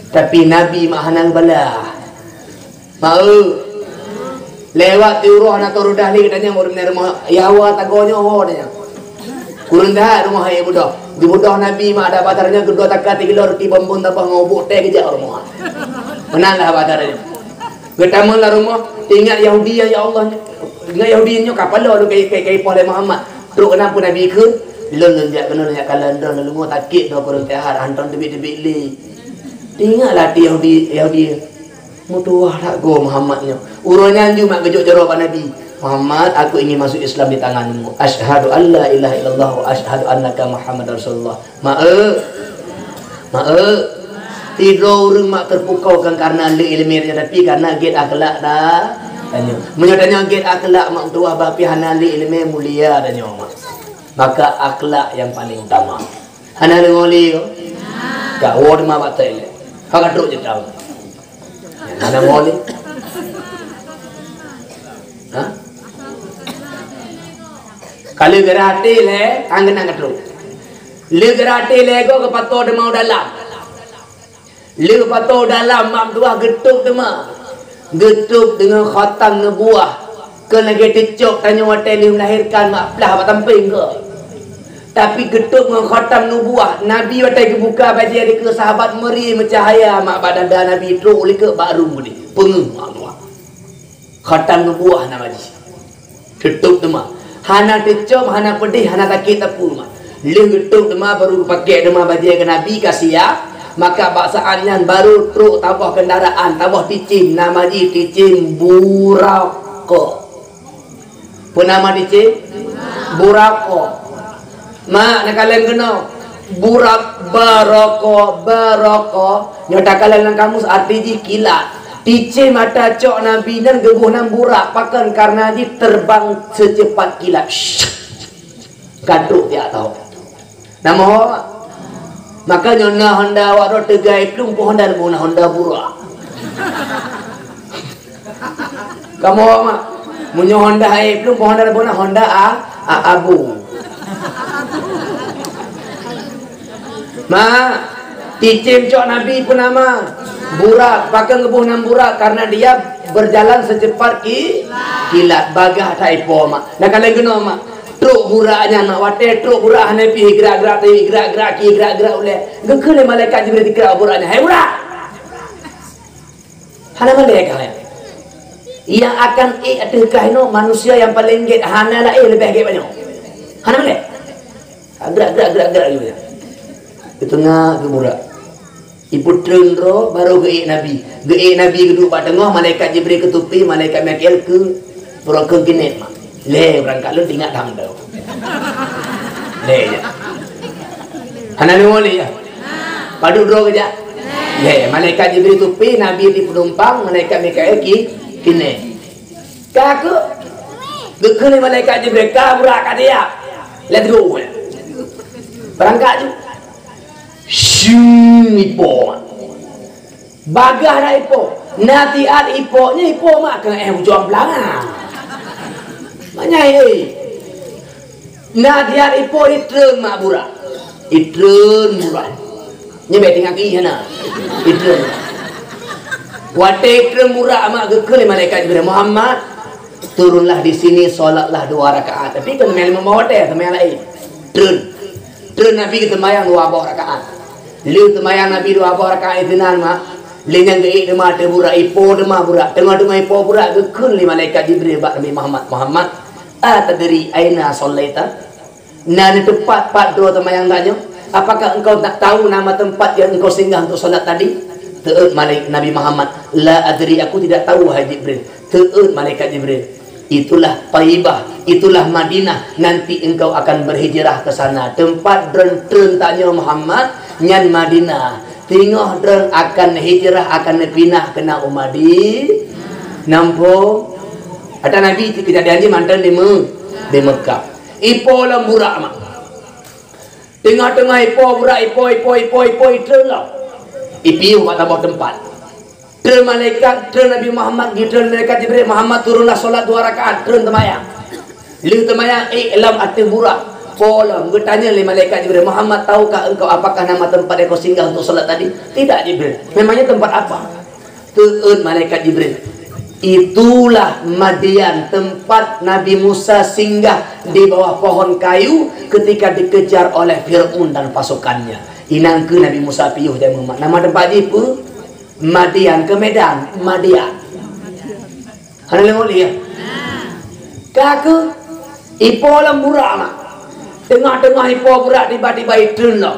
Tapi Nabi mak hana geubalah. Mau. Lewat tiuroh na toroh dah lé katanya ureuëng rumoh. Ya hawa tago nyoe ho katanya. Kureueng that rumoh hai budoh. Di budoh Nabi mak ada patarnya gedua taka tiga kilo roti bambon tabah ngon ubuk teh kejak rumoh. Menang lah patarnya. Geutamong lam rumoh, ingat Yahudi ya, ya Allah. Ingat Yahudi nyoe kapal lo kai kai kai poh lé Muhammad. Trok keunan pun Nabi kheun, lôn lôn jak keunoe lôn jak kalon droe lôn lungoe sakét droe kureueng sihat hantom teubiet-teubiet lé. Ingatlah ti Yahudi, Yahudi. Meutuwah that goe Muhammad nyoe. Uroe nyan ju mak geujok jaroe bak Nabi, "Muhammad, aku ingin masuk Islam di tanganmu. Asyhadu an la ilaha illallah wa asyhadu annaka Muhammadar Rasulullah." Mak e. Mak e. Sidroe ureuëng mak teupukau kan karena le iéleumé tanyoe, tapi karena gét akhlak ta-, tanyoe. Meunyoe tanyoe gét akhlak mak meutuwah bah pih hana le iéleumé mulia tanyoe mak. Maka akhlak nyang paling utama. Hana deungoe lé ko? Ka woe teuma bak toilet. Ka ka trok jitang. Hana deungoe lé. Ha? Ka lheueh geurhah até lé, anggeunang ka trok. Lheueh geurhah até lé ko geupato teuma u dalam. Lheueh pato dalam mak meutuah geutôb teuma. Geutôb deungon khatam nubuwah. Keu lagèe teucok tanyoe watèe lheueh meulahérkan mak plah bak sampéng keu. Tapi geutôb ngon khatam nubuwah. Nabi watèe geubuka bajèe dikeue sahabat meuri meucahya mak bak dada Nabi trok likot bak rueng geude. Peungeuh mak meutuah. Khatam nubuwah nama jih. Teutôb teuma. Hana teucom, hana peudeh, hana sakét sapeue mak. Lheueh geutôb teuma, baru geupakèk teuma bajèe keu Nabi ka siap. Maka bak saat nyan baru trok taboh keundaraan, taboh ticém, nama jih ticém Buraqah. Peue nama ticém? Buraqah. Mak, neukalon keunoe. Buraq, baraqah, baraqah. Nyoe takalon lam kamus, arti jih kilat. Ticém ata cok Nabi nyan geuboh nan Buraq. Pakon? Karena jih terbang secepat kilat. Gadôk jak tau. Nama ho, mak? Maka nyoe na Honda awak droe teuga i plueng, peue Honda neuboh nan? Honda Buraq. Kamoe, mak, meunyoe Honda hai plueng, peue Honda neuboh nan? Honda a, a, Abu. Mak, ticém cok Nabi peue nama? Buraq. Pakon geuboh nan Buraq? Karena dia berjalan secepat ki-, kilat. Bagaih that ipo, mak. Neukalon keunoe, mak. Trok Buraq nyan, mak, watèe trok Buraq hana pih gerak-gerak tayue, gerak-gerak keu, gerak-gerak ulèe. Geukheun lé malaikat Jibril dikeurah Buraq nyan, "Hai Buraq!" Hana malèe kah nyan. Nyang akan ék ateueh kah inoe manusia nyang paleng gèt, hana laén leubeh gèt banyoe. Hana malèe. Gerak, gerak, gerak, gerak, gerak. Geuteunga keu Buraq. Ipeutreun droe, barô geuék Nabi. Geuék Nabi geuduek bak teungoh, malaikat Jibril keu tupi, malaikat Mikail keu, keu keuneuk, mak. Lé, beurangkat lôn teuingat tham droe. Lé, ya. Hana deungoe lé, ya. Padub droe geujak. Lé, malaikat Jibril tupi, Nabi di peunumpang, malaikat Mikail ki-, keuneuk. Ka keuh, geukheun lé malaikat Jibril, "Ka Buraq ka siap. Let's go." Beurangkat ju. Syeueng ipo. Bagaih that ipo. Na siat ipo, nyan ipo mak keu éh ujoe beulanga. Mak nyan, eh. Na siat ipo itreun mak Buraq. Itreun Buraq. Nyan bèk teuingat keu hana. Itreun. Watèe itreun Buraq mak geukheun lé malaikat Jibril, "Muhammad, turunlah di sini, sholatlah dua rakaat." Tapi kan teuma limong watèe, teuma laén. Treun. Treun Nabi geuseumayang dua boh rakaat. Lheueh seumayang Nabi dua boh rakaat sinan, mak, lheueh nyan geuék teuma ateueh Buraq, ipo teuma Buraq. Teungoh-teungoh ipo Buraq, geukheun lé malaikat Jibril bak Nabi Muhammad, "Muhammad, atadri aina shallaita?" Na neuteupat pat droe seumayang tanyoe? Apakah engkau tak tahu nama tempat yang engkau singgah untuk sholat tadi? Teuôt malaikat Nabi Muhammad, "La adri, aku tidak tahu, wahai Jibril." Teuôt malaikat Jibril, "Itulah Thaibah, itulah Madinah, nanti engkau akan berhijrah ke sana." Tempat droen treun tanyoe Muhammad, nyan Madinah. Teungoh droen akan hijrah, akan neupinah keunan u Madi-, namphon. Ata Nabi keujadian jih mantong di Me-, di Meukah. Ipo lom Buraq mak. Teungoh-teungoh ipo Buraq, ipo, ipo, ipo, ipo, itreun lom. Ipiôh bak saboh teumpat. Treun malaikat, treun Nabi Muhammad, geutreun malaikat Jibril, "Muhammad, turunlah sholat dua rakaat," treun seumayang. Lheueh seumayang, ék lom ateueh Buraq. Po lom, geutanyong lé malaikat Jibril, "Muhammad, tahukah engkau apakah nama tempat yang kau singgah untuk sholat tadi?" "Tidak, Jibril." "Memangnya tempat apa?" Teuôt malaikat Jibril, "Itulah Madian, tempat Nabi Musa singgah di bawah pohon kayu ketika dikejar oleh Fir'aun dan pasukannya." Inan keuh Nabi Musa piôh jamé mak. Nama teumpat jih peue? Madian, keu Medan, Madian. Hana lé ngon lé, ya? Ka keuh, ipo lom Buraq mak. Teungoh-teungoh ipo Buraq tiba-tiba itreun lom.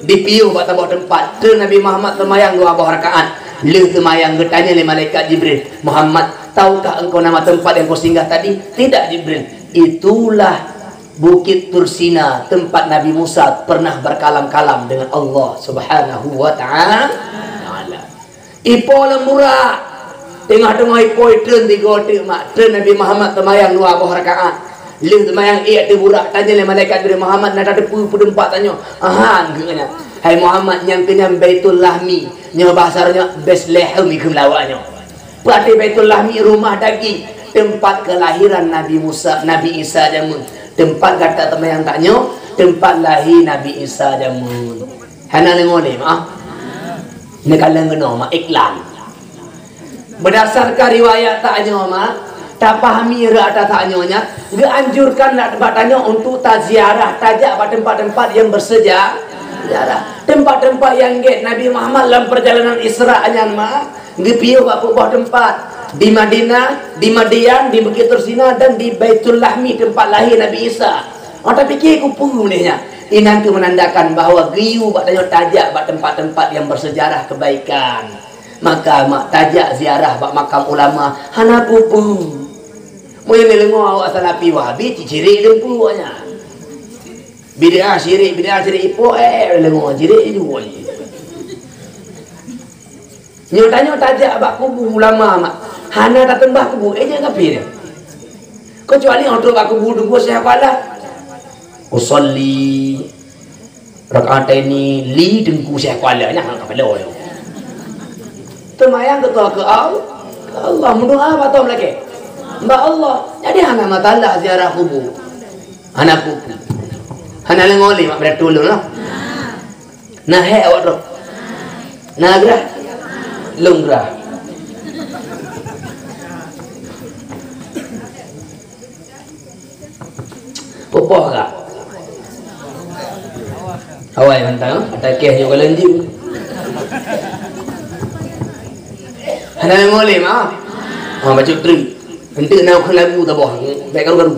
Dipiôh bak saboh teumpat, treun Nabi Muhammad seumayang dua boh rakaat. Lheueh seumayang geutanyong lé malaikat Jibril, "Muhammad, tahukah engkau nama tempat yang kau singgah tadi?" "Tidak, Jibril." "Itulah Bukit Tursina, tempat Nabi Musa pernah berkalam-kalam dengan Allah Subhanahu wa Ta'ala." Ipo lom Buraq. Teungoh-teungoh ipo itreun tiga teuk mak. Treun Nabi Muhammad seumayang dua boh rakaat. Lheueh seumayang ék ateueh burak, tanyong lé malaikat Jibril, "Muhammad, na tateupeue peue teumpat tanyoe?" "Aha," geukheun nyan. "Hai Muhammad, nyan keuh nyan Baitul Lahmi, nyoe bahasa nyoe Betlehem," geukheun lawak nyoe. Peue arti Baitul Lahmi? Rumah daging, teumpat keulahiran Nabi Musa, Nabi Isa jameun. Teumpat gata seumayang tanyoe, teumpat lahé Nabi Isa jameun. Hana deungoe lé, maah. Neukalon keunoe, mak, iklan. Berdasarkan riwayat tanyoe, mak, tapahami rot ata tanyoe nyan, geuanjurkan bak tanyoe untuk taziarah, tajak bak teumpat-teumpat nyang berseja-, sejarah. Teumpat-teumpat nyang gét Nabi Muhammad lam perjalanan Isra nyan, mak, geupiôh bak peuet boh teumpat. Di Madinah, di Madian, di Bukit Tursina, dan di Baitul Lahmi, teumpat lahé Nabi Isa. Oh, tapiké keupeue lé nyan? Inan keuh menandakan bahwa geuyue bak tanyoe tajak bak teumpat-teumpat nyang bersejarah kebaikan. Maka, mak, tajak ziarah bak makam ulama hana peue-peue. Meunyoe neudeungoe awak Salafi Wahabi, cit syirik teungku awak nyan. Bid'ah syirik, bid'ah syirik, ipo, eh, eh, deungoe syirik jih. Nyoe tanyoe tajak bak kubu ulama, mak, hana tateumpat kubu, eh, nyan kafé. Keucuali 'oh trok bak kubu Teungku Syekh Kuala. Usolli rakaataini li Teungku Syekh Kuala, nyan hana kapalo nyoe. Teumayang keu toh keu Al-, keu Allah, meudoa bak toh meulakée. Bak Allah. Jadi hana masalah ziarah kubu. Hana peue-peue. Hana deungoe lé, mak, beulatulon lah. Na hék awak droe? Na grah? Lôn grah. Pupoh ka? Awai mantong, ata keh nyoe ka lanjut. Hana deungoe lé, mak. Ha, bacut treuk. Enteuk na keu lagu taboh, bèk karu-karu.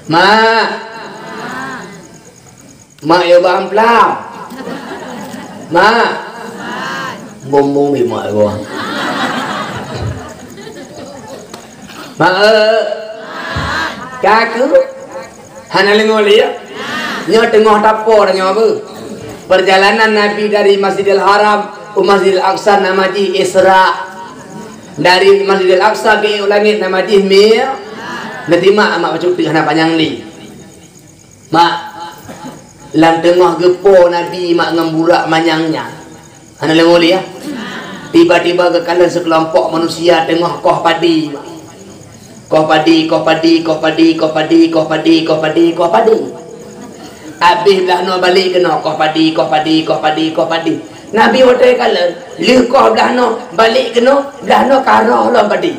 Mak. Mak, yo bak amplam. Mak. Bombong bak mak gua. Mak, eh. Kaku. Hana deungoe lé, ya? Nyoe teungoh tapo tanyoe apa? Perjalanan Nabi dari Masjidil Haram ke Masjidil Aqsa nama jih Isra. Dari Masjidil Aqsa ke langit nama jih Mi-, neusimak mak bacut treuk hana panyang lé. Mak, lam teungoh geupo Nabi, mak, ngon burak manyang nyan. Hana deungoe lé, ya? Tiba-tiba geukalon sikeulompok manusia teungoh koh padi, mak. Koh padi, koh padi, koh padi. Abéh blaih noe balek keunoe, koh padi, koh padi, koh padi, koh padi. Nabi watèe kalon, lheueh koh blaih noe balek keunoe, blaih noe ka roh lom padi.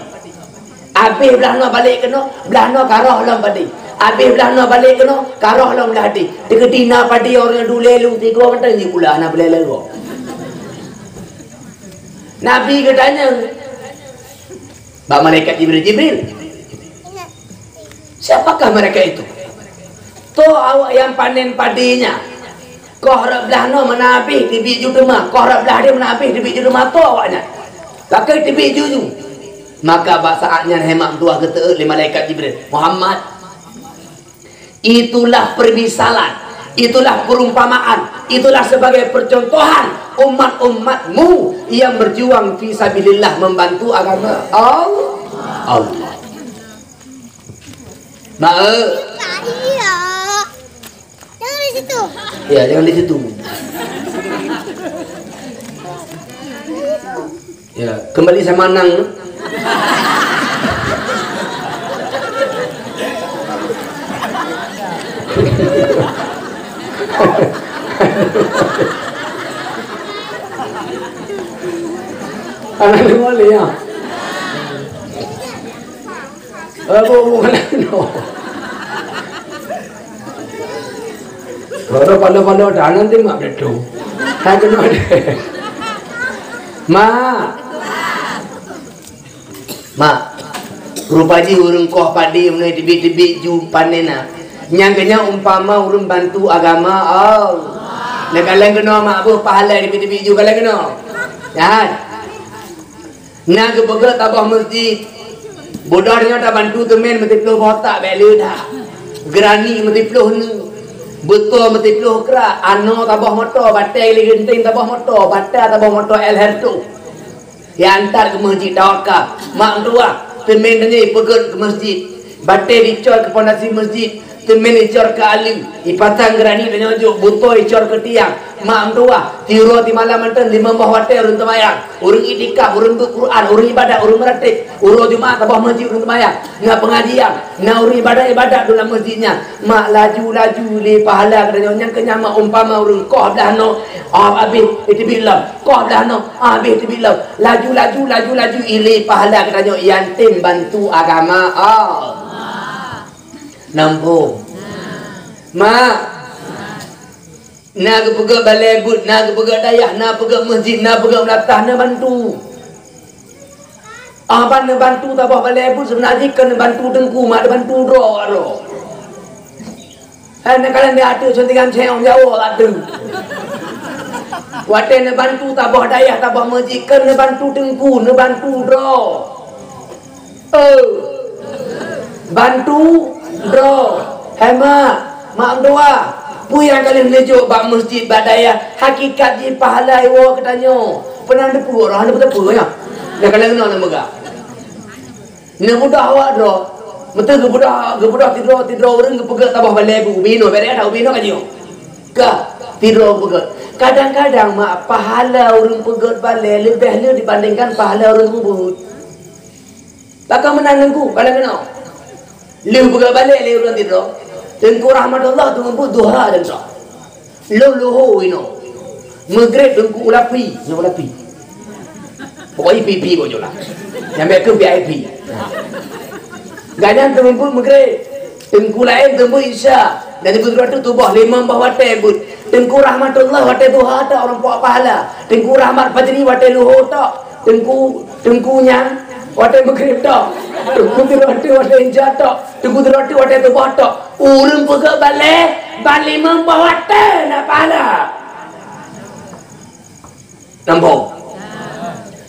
Abéh blaih noe balek keunoe, blaih noe ka roh lom padi. Abéh blaih noe balek keunoe, ka roh lom padi. Teukeudi na padi ureueng dulé lu tigo mantong jih pula hana peureulèe lé gob. Nabi geutanyong bak malaikat Jibril, "Jibril, siapakah mereka itu?" "Toh awak nyang panen padi nyan. Koh rot blaih noe meunan abéh teubiet ju teuma, koh rot blaih deh meunan abéh teubiet ju teuma, toh awak nyan. Pakon teubiet ju nyoe?" Maka bak saát nyan hai mak meutuah geuteuôt lé malaikat Jibril, "Muhammad, itulah permisalan, itulah perumpamaan, itulah sebagai percontohan umat-umatmu yang berjuang fi sabilillah, membantu agama Allah." Allah. Mak, eh. Jangan di situ. Ya, jangan di situ. Ya, kembali sama nang. Anak lima ni ya. Eh, bu, bu, kena kena. Kalau pala-pala dah nanti mak betul. Tak kena deh. Mak. Mak. Rupa jih ureueng koh padi meunyoe teubiet-teubiet ju panen na. Nyang keunyan umpama ureueng bantu agama Allah. Lé kaleng keunoe mak boh pahala teubiet-teubiet ju kaleng keunoe. Nyan. Na geupeugöt taboh meuseujid. Budok nyoe tabantu teumèn meusiploh boh tak bèk le dah. Geurani meusiploh neue. Beuto meusiploh krak. Anoe taboh moto, batèe lé geunteng taboh moto, bata taboh moto El Herto. Jiantar keu meuseujid Tawakal. Mak meutuah, teumèn tanyoe jipeugöt keu meuseujid. Batée dicor keu pondasi meuseujid, seumen dicor keu aleue, ipasang geurani tanyoe jok, butôi icor keu tiang. Mak meutuwah, tiroe timalam mantong limong boh watée ureuëng seumayang. Ureuëng iktikaf, ureuëng beuet Quran, ureuëng ibadat, ureuëng meuratéb. Uroe Jumat saboh meuseujid ureuëng seumayang. Na peungajian, na ureuëng ibadat-ibadat dalam meuseujid nyan. Mak laju-laju lé pahala geutanyoe nyang keu nyan mak umpama ureuëng koh blaih noe, ah, abéh iteubiet lom. Koh blaih noe, ah, abéh iteubiet lom. Laju-laju, laju-laju ilé pahala geutanyoe nyang tem bantu agama Allah. Nampung. Mak. Na geupeugah balée beuet, na geupeugah dayah, na peugah meuseujid, na peugah meulatah, na bantu. Ah, ban neubantu saboh balée beuet, seubeuna jih kon neubantu teungku, mak neubantu droe, droe. Hai, neukalon di ateueh suntikan seong jawoe ateueh. Watée neubantu saboh dayah, saboh meuseujid, kon neubantu teungku, neubantu droe. Oh. Bantu droe. Hai mak, mak meutuwah. Peue nyang ka lheueh neujok bak meuseujid, bak dayah, hakikat jih pahala iwoe keu tanyoe. Peunan teupeue roh, hana teupeue nyoe. Dah ka lheueh nyoe neumeugah. Neubeudôh awak droe. Meuteue geubeudôh, geubeudôh sidroe-sidroe ureuëng geupeugah saboh balée beuet ubé inoe, bèrèh dah ubé inoe ka jiyue. Ka, sidroe geupeugah. Kadang-kadang mak pahala ureuëng peugah balée leubeh le dibandingkan pahala ureuëng ubé. Pakon meunan Teungku, kalon keunoe. Lheueh peugah balée lé ureuëng sidroe, Teungku Rahmatullah teumeubuet duha dan sa. Lheueh luho inoe. Meugreb Teungku u lapi, nyoe u lapi. Pokoknya V I P pokoknya lah. Nyang bèk keu V I P. Gobnyan teumeubuet meugreb. Teungku laén teumeubuet isya. Dan teungku sidroe tu tuboh limong boh watée beuet. Teungku Rahmatullah watée duha tok ureuëng pok pahala. Teungku Rahmat Fajri watée luho tok. Teungku, teungku nyan watée meugreb tok. Teungku sidroe tu watée isya tok. Teungku sidroe tu watée tuboh tok. Ureuëng peugah balée, ban limong boh watée na pahala. Nampak?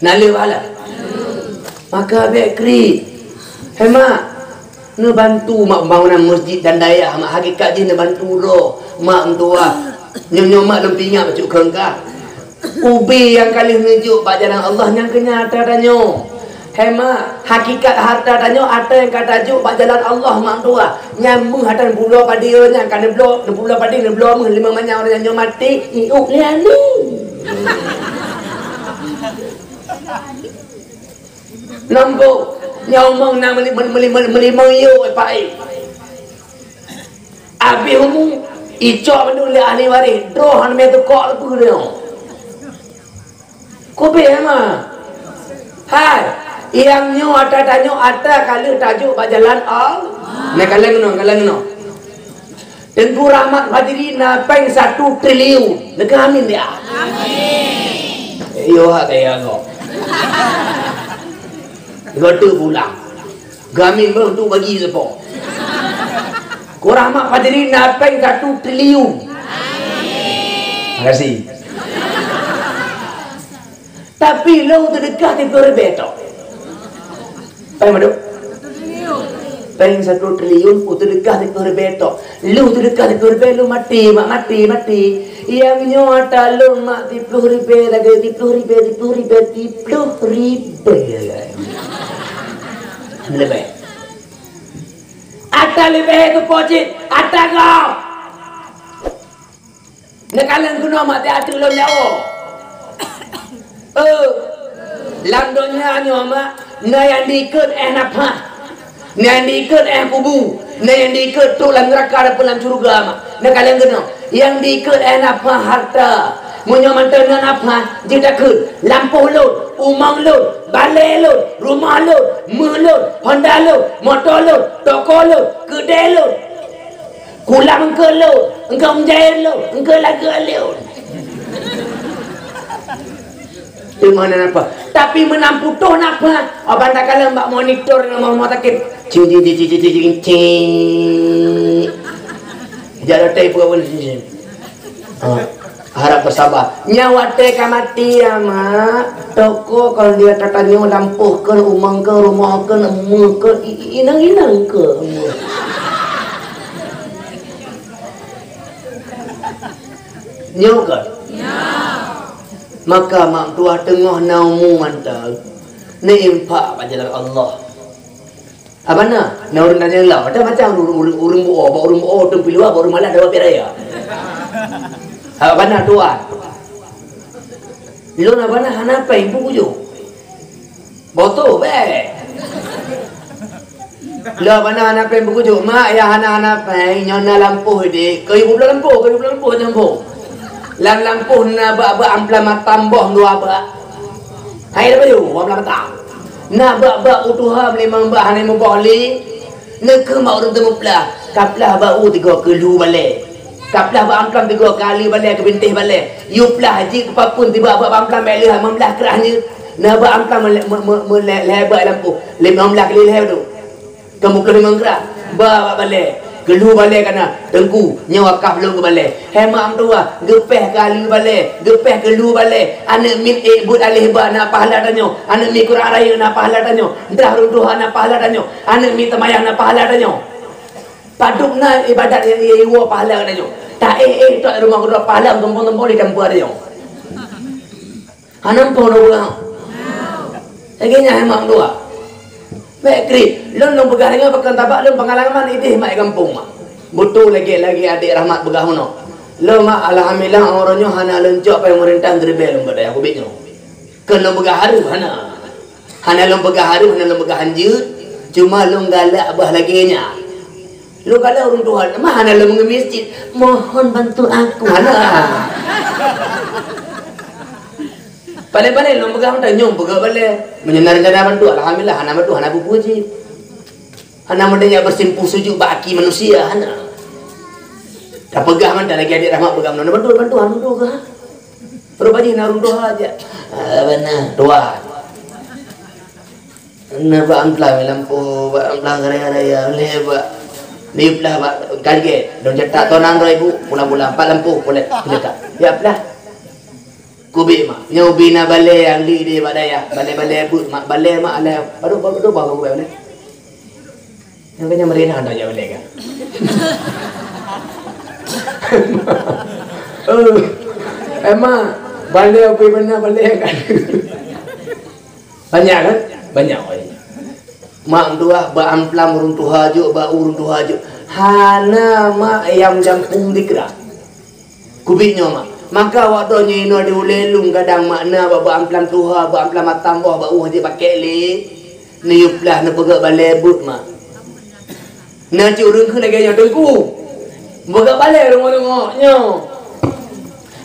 Na lheueh pahala. Maka bèk kriet. Hai mak, neubantu mak pembangunan meuseujid dan dayah, mak hakikat jih neubantu droe, mak meutuwah. Nyoe-nyoe mak lôn peuingat bacut keu engkah. Ubé nyang ka lheueh neujok bak jalan Allah nyang keu nyan atra tanyoe. Hai mak, hakikat hareuta tanyoe atra nyang ka tajok bak jalan Allah mak meutuwah. Nyan meuh atra neubloe padé nyan ka neubloe, neubloe padé neubloe meuh limong manyang ureuëng nyan nyoe maté, iôk lé aneuk. Nampak, nyoe umong na meuli-, meuli-, meuli-, meuli-, meulimong yôk, eh, Pak, eh. Abéh umu, icok mandum lé ahli waréh, droe hana mé teukok leupeu lé nyoe. Kubéh ma. Hai, nyang nyoe atra tanyoe atra ka lheueh tajok bak jalan Allah. Nah, kalon keunoe, kalon keunoe. Teungku Rahmat Fajri na péng satu triliun. Neukeu amin dia. Amin. Yo, ha kaya kau. Gote pulang. Gamin baru tu bagi sepo. Teungku Rahmat Fajri na péng satu triliun. Makasih. Tapi lôn teudeukah tiga puluh ribu tok. Péng madok? Péng satu triliun, u teudeukah tiga puluh ribu tok. Lôn teudeukah tiga puluh ribu, lôn maté, mak maté, maté. Nyang nyoe atra lôn mak tiga puluh ribu, lagèe tiga puluh ribu, tiga puluh ribu, tiga puluh ribu. Leubeh. Atra leubeh tu po cit, atra gob. Neukalon keunoe mak teuh ateueh lôn jawoe. Eh, lam donya nyoe mak, na nyang dikeue éh nafah, na nyang dikeue éh kubu, na nyang dikeue trok lam neuraka ataupun lam syeuruga mak. Neukalon keunoe, nyang dikeue éh nafah hareuta. Meunyoe mantong na nafah, jeuet takheun, lampôh lôn, umong lôn, balè lôn, rumoh lôn, méuh lôn, honda lôn, moto lôn, toko lôn, keudè lôn. Kulam engkeu lôn, engkeu meujaén lôn, engkeu lagoe lôn. Teuma na nafah. Tapi meunan putôh nafah, abang takalon bak monitor ngon rumah sakit. Cing, cing, cing, cing, cing, cing, cing. Jak rotei peugah bunoe cing, cing. Ha, harap beusaba. Nyan watèe ka maté, ya, mak. Toko kon dia tatanyoe lampôh kon, umong kon, rumoh kon, méuh kon, i-, i-, inong-inong kon. Nyoe kon. Maka mak tuah teungoh na umu mantong, neuinfak bak jalan Allah. Abana, na ureuëng tanyong lom, macam-macam ureuëng, ureuëng, ureuëng buoh, bak ureuëng buoh, ureuëng piluwa, bak ureuëng malam, dawa piak raya. Abana tuan. Lôn abana hana péng peukujoh. Boto bèk. Lôn abana hana péng peukujoh, mak ya hana hana péng, nyoe na lampôh deh. Keu ibu lampôh, keu ibu lampôh nyoe. Lam lampôh na bak-bak amplam matam boh dua bak. Hai dah bayu, amplam matam. Na bak-bak u tuha limong bak hana muboh lé. Neukeu mak ureuëng teumuplah, kaplah bak u tiga keu lu balè. Kaplah bak amplam tiga kali balè keu bintéh balè. Yue plah jih keu papun tiba bak amplam bèk lheueh limong blah krah jeuet. Na bak amplam lhèe bak lampôh, limong blah kali lhèe tu. Keu muplôh limong krah. Bak bak balè. Keu lu balè kana. Teungku, nyoe wakaf lôn keu balè. Hai mak meutuwah, geupèh keu aleue balè, geupèh keu lu balè. Aneuk miet ék buet aléh ba na pahala tanyoe. Aneuk miet kurang rayeuk na pahala tanyoe. Dah ureuëng tuha na pahala tanyoe. Aneuk miet teumayang na pahala tanyoe. Padub na ibadat nyang iwoe pahala geutanyoe. Taéh-éh tok rumoh keudroe pahala teumpông-teumpông di teumpat tanyoe. Hana muphom lôn peugah. Lagèe nyan hai mak meutuwah. Bèk kriet. Lôn, lôn peugah deungoe pakon tabak lôn peungalaman idéh mak gampông mak. Beutôi lagèe-lagèe adék Rahmat peugah meunoe. Lôn mak, alhamdulillah, uroe nyoe hana lôn cok peumeurintah geuribèe lôn bak dayah ubit nyoe. Kon lôn peugah hareuh, hana. Hana lôn peugah hareuh, hana lôn peugah hanjeuet, cuma lôn galak bah lagèe nyan. Lôn galak ureuëng tuha, mah hana lôn meungeumi cit, "Mohon bantu aku." Hana. Paléng-paléng lôn peugah mantong nyoe peugah balè. Meunyoe na rencana bantu, alhamdulillah, hana bantu, hana peue-peue cit. Hana meunan jak beusimpuh sujut bak aki manusia, hana. Tapeugah mantong lagèe adék Rahmat peugah meunoe, "Bantu, bantu, bantu kah?" Rupajih na ureuëng tuha jak. Ah, bana, tuan. Na bak amplam lampôh, bak amplam raya-raya, lhèe bak. Ni plah bak kalgét, dong cetak tonan roi bu, pulang-pulang, pat lampôh, pulet, pulet tak. Ya plah. Kubit mak. Nyoe ubé na balè nyang li di bak dayah. Balè-balè buet mak, balè mak alai. Padub, padub, padub, balè. Nyang keu nyan meurina dah jak balè kan? Oh, emang balè ubé beuna balè kan? Banyak kan? Banyak, oi. Mak meutuwah bak amplam ureuëng tuha jok, bak ureuëng tuha jok. Hana mak nyang jampung dikra. Kubit nyoe mak. Maka awak droe nyoe inoe di ulèe lôn kadang mak na bak, bak amplam tuha, bak amplam matam boh, bak u hana jipakèk lé. Neuyue plah neupeugöt balè buet mak. Na cit ureuëng kheun lagèe nyoe, "Teungku, beugat balè rungok-rungok nyoe."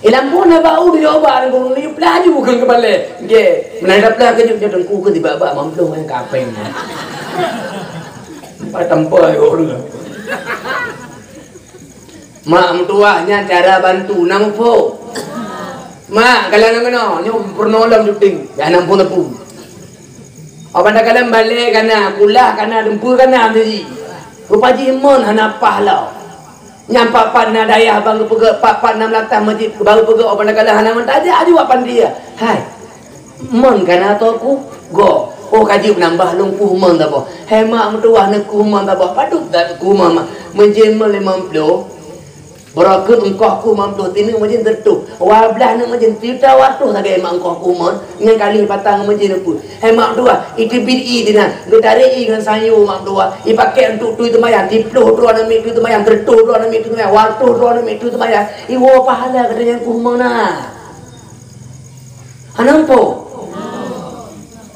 Ilam pun na bak u di Jawa Barat, Teungku, ni peulaju kheun keu balè. Gèt. Meunan dak peulaju keu Teungku keu tiba-tiba mamploh ngon kapeng. Empat tempat kau dulu. Mak meutuwah nyan cara bantu na muphom. Mak, kalau na keunoe, nyoe peurunoe lom syuting, dah na muphom teupeu. Abang takalon balè kana, kulah kana, dumpeue kana, meuji. Rupa jih mon hana paih lom. Nyang pat-pat na dayah bang geupeugöt, pat-pat na meulatah meuji bang geupeugöt, abang takalon hana meutajak aju wak pandai. Hai. Mon kana toh ku? Go. Oh, ka jeuet nambah lôn kuh mon saboh. Hai mak meutuwah neukuh mon saboh. Padub that kuh mon mak. Meujén mon limong ploh. Barô keuh eungkoh kuh mon ploh tineuk meujén teureutôh. Dua blaih neuk meujén sijuta dua ratoh lagèe mak eungkoh kuh mon. Nyan kali patang meujén neuk kuh. Hai mak meutuwah, iteubiet ié dinan. Geutarek ié ngon sayô mak meutuwah. Ipakèk untuk tui teumayang. Siploh droe aneuk miet tui teumayang. Teureutôh droe aneuk miet tui teumayang. Dua ratoh droe aneuk miet tui teumayang. Iwoe pahala gata nyang kuh mon na. Hana muphom?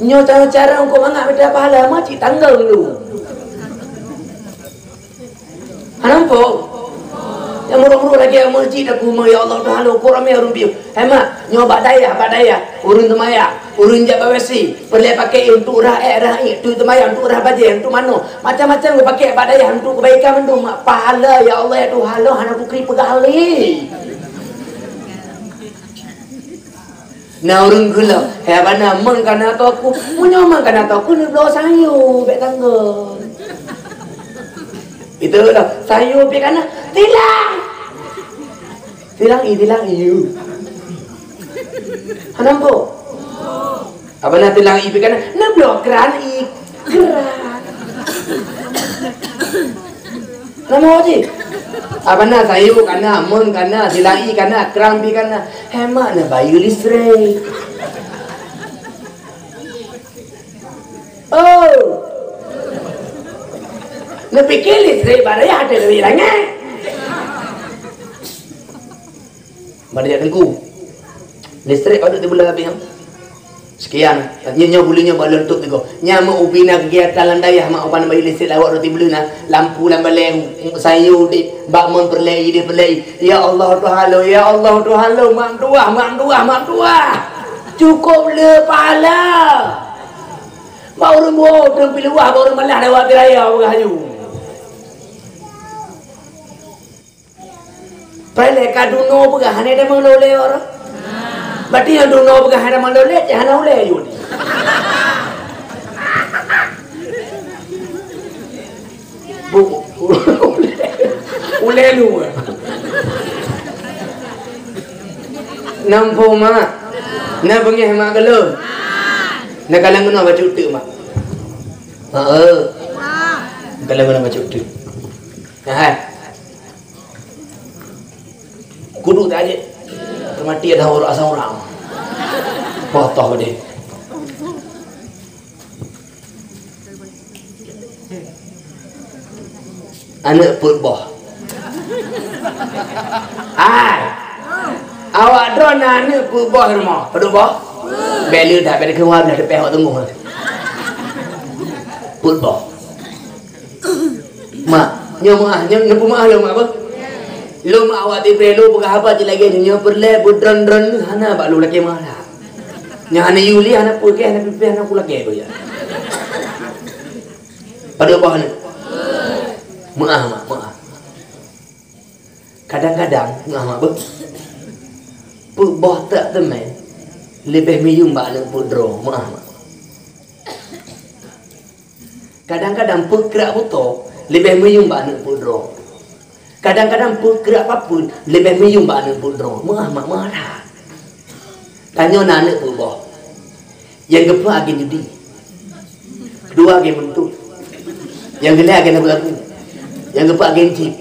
Nyoe cara-cara untuk mangat mita pahala, ma cit tanggong dulu. Hana muphom? Nyang murah-murah lagèe meuseujid aku, ya Allah Taala, ukur ramé ureueng piôh. Hai mak, nyoe bak dayah, bak dayah, ureueng teumayang, ureueng jak bak W C, peureulèe pakèk untuk rah èk, rah ié, untuk teumayang, untuk rah bajèe, untuk manoe, macam-macam geupakék bak dayah untuk keubaikan mandum. Mak, pahala, ya Allah, ya Tuhan, lôn hana kukri peugah lé. Na ureueng geulak, "Hai abana, mon kana toh ku?" "Meunyoe mon kana toh ku, neubloe sayô, bèk tanggong." Itu lah, sayô pih kana, "Tilang! Tilang ié, tilang ié." Hana muphom? Abana tilang ié pih kana, "Neubloe kran ié, kran." Nama cit? Abana sayô kana, mon kana, silai kana, kran pih kana. Hemat na bayeue listrik. Oh. Neupike listrik bak raya hana lewat langét. Bak raya teungku. Listrik padub tibuleuen habéh nyoe. Sekian. Nyoe, nyoe buleuen nyoe bak lôn tutup tigo. Nyan meu ubé na kegiatan lam dayah mak uban bayi listrik lawak roti buleuen na. Lampu lam balée, sayur di bak mon peureulée, di peureulée. Ya Allah Tuhan lo, ya Allah Tuhan lo, mak tuah, mak tuah, mak tuah. Cukup le pahala. Bak ureuëng buah, ureuëng piluwah, bak ureuëng malah lewat raya, ureuëng hayu. Peureulée ka dunoe peugah hana tamong lolée orang. Berarti nyang dunoe peugah hana tamong lolée, cit hana ulée yue. Bu-, ulée lu. Nampu mak. Na beungéh mak keu lôn. Na kalon keunoe bacut teuk mak. Heeh. Kalon keunoe bacut teuk. Nah, hai. Kudu tajak. Teumati ada orang asam orang. Wah, toh deh. Aneuk peuet boh. Hai. Awak droe na aneuk peuet boh rumoh. Padub boh? Bèk le that, bèk dikeue wah, blah teupèh awak teungoh. Peuet boh. Mak, nyoe meuah, nyoe neupeumeuah lôn mak apa? Lôn mak awak tipreh lôn peugah haba cit lagèe nyoe, nyoe peureulèe beudron-dron hana bak lôn lakèe meuah that. Nyoe hana yue lé, hana peue kèe, hana pipèh, hana kulakèe beuh ya. Padub boh ni? Meuah mak, meuah. Kadang-kadang, meuah mak beuh. Peuet boh tak teumèe leubèh meuyuem bak aneuk peuet droe, meuah mak. Kadang-kadang peuet krak beuto leubèh meuyuem bak aneuk peuet droe. Kadang-kadang peuet krak papeuen leubèh meuyuem bak aneuk peuet droe. Meuah mak, meuah that. Tanyoe na aneuk peuet boh. Nyang keupeuet agen judi. Dua agen meuntuek. Nyang keulhèe agen lagu-lagu. Nyang keupeuet agen chip.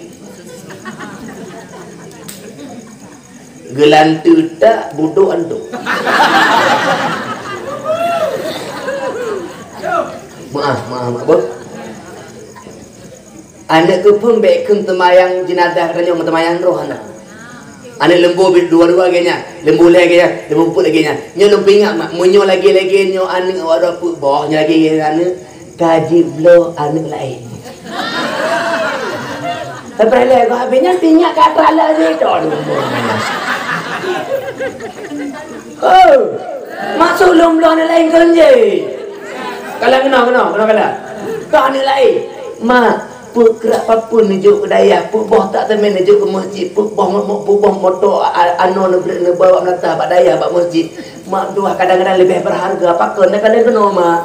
Geulanteue tak budok antok. Meuah, meuah, meuah, beuh. Aneuk keupeue bèk kheun teumayang jeunazah geutanyoe, meuteumayang roh aneuk. Aneuk lembu dua-dua lagèe nyan, lembu lhèe lagèe nyan, lembu peuet lagèe nyan. Nyoe lôn peuingat mak, meunyoe lagèe-lagèe nyoe aneuk awak droe peuet boh, nyoe lagèe-lagèe aneuk, ka jibloe aneuk laén. Tapi lé kok habéh nyan, ingat kata lagèe tu. Aduh. Oh, maksud lôn bloe aneuk laén kon jih. Kalah keunoe, keunoe, keunoe kalah. Kah aneuk laén. Mak, peuet krak papeuen neujok keu dayah, peuet boh tak teumèe neujok keu meuseujid, peuet boh mo-, mo-, peuet boh moto a-, a-, anoe neubri-, neuba bak meunasah bak dayah, bak meuseujid. Mak tuah kadang-kadang leubeh beurharga, pakon na kalon keunoe, Mak?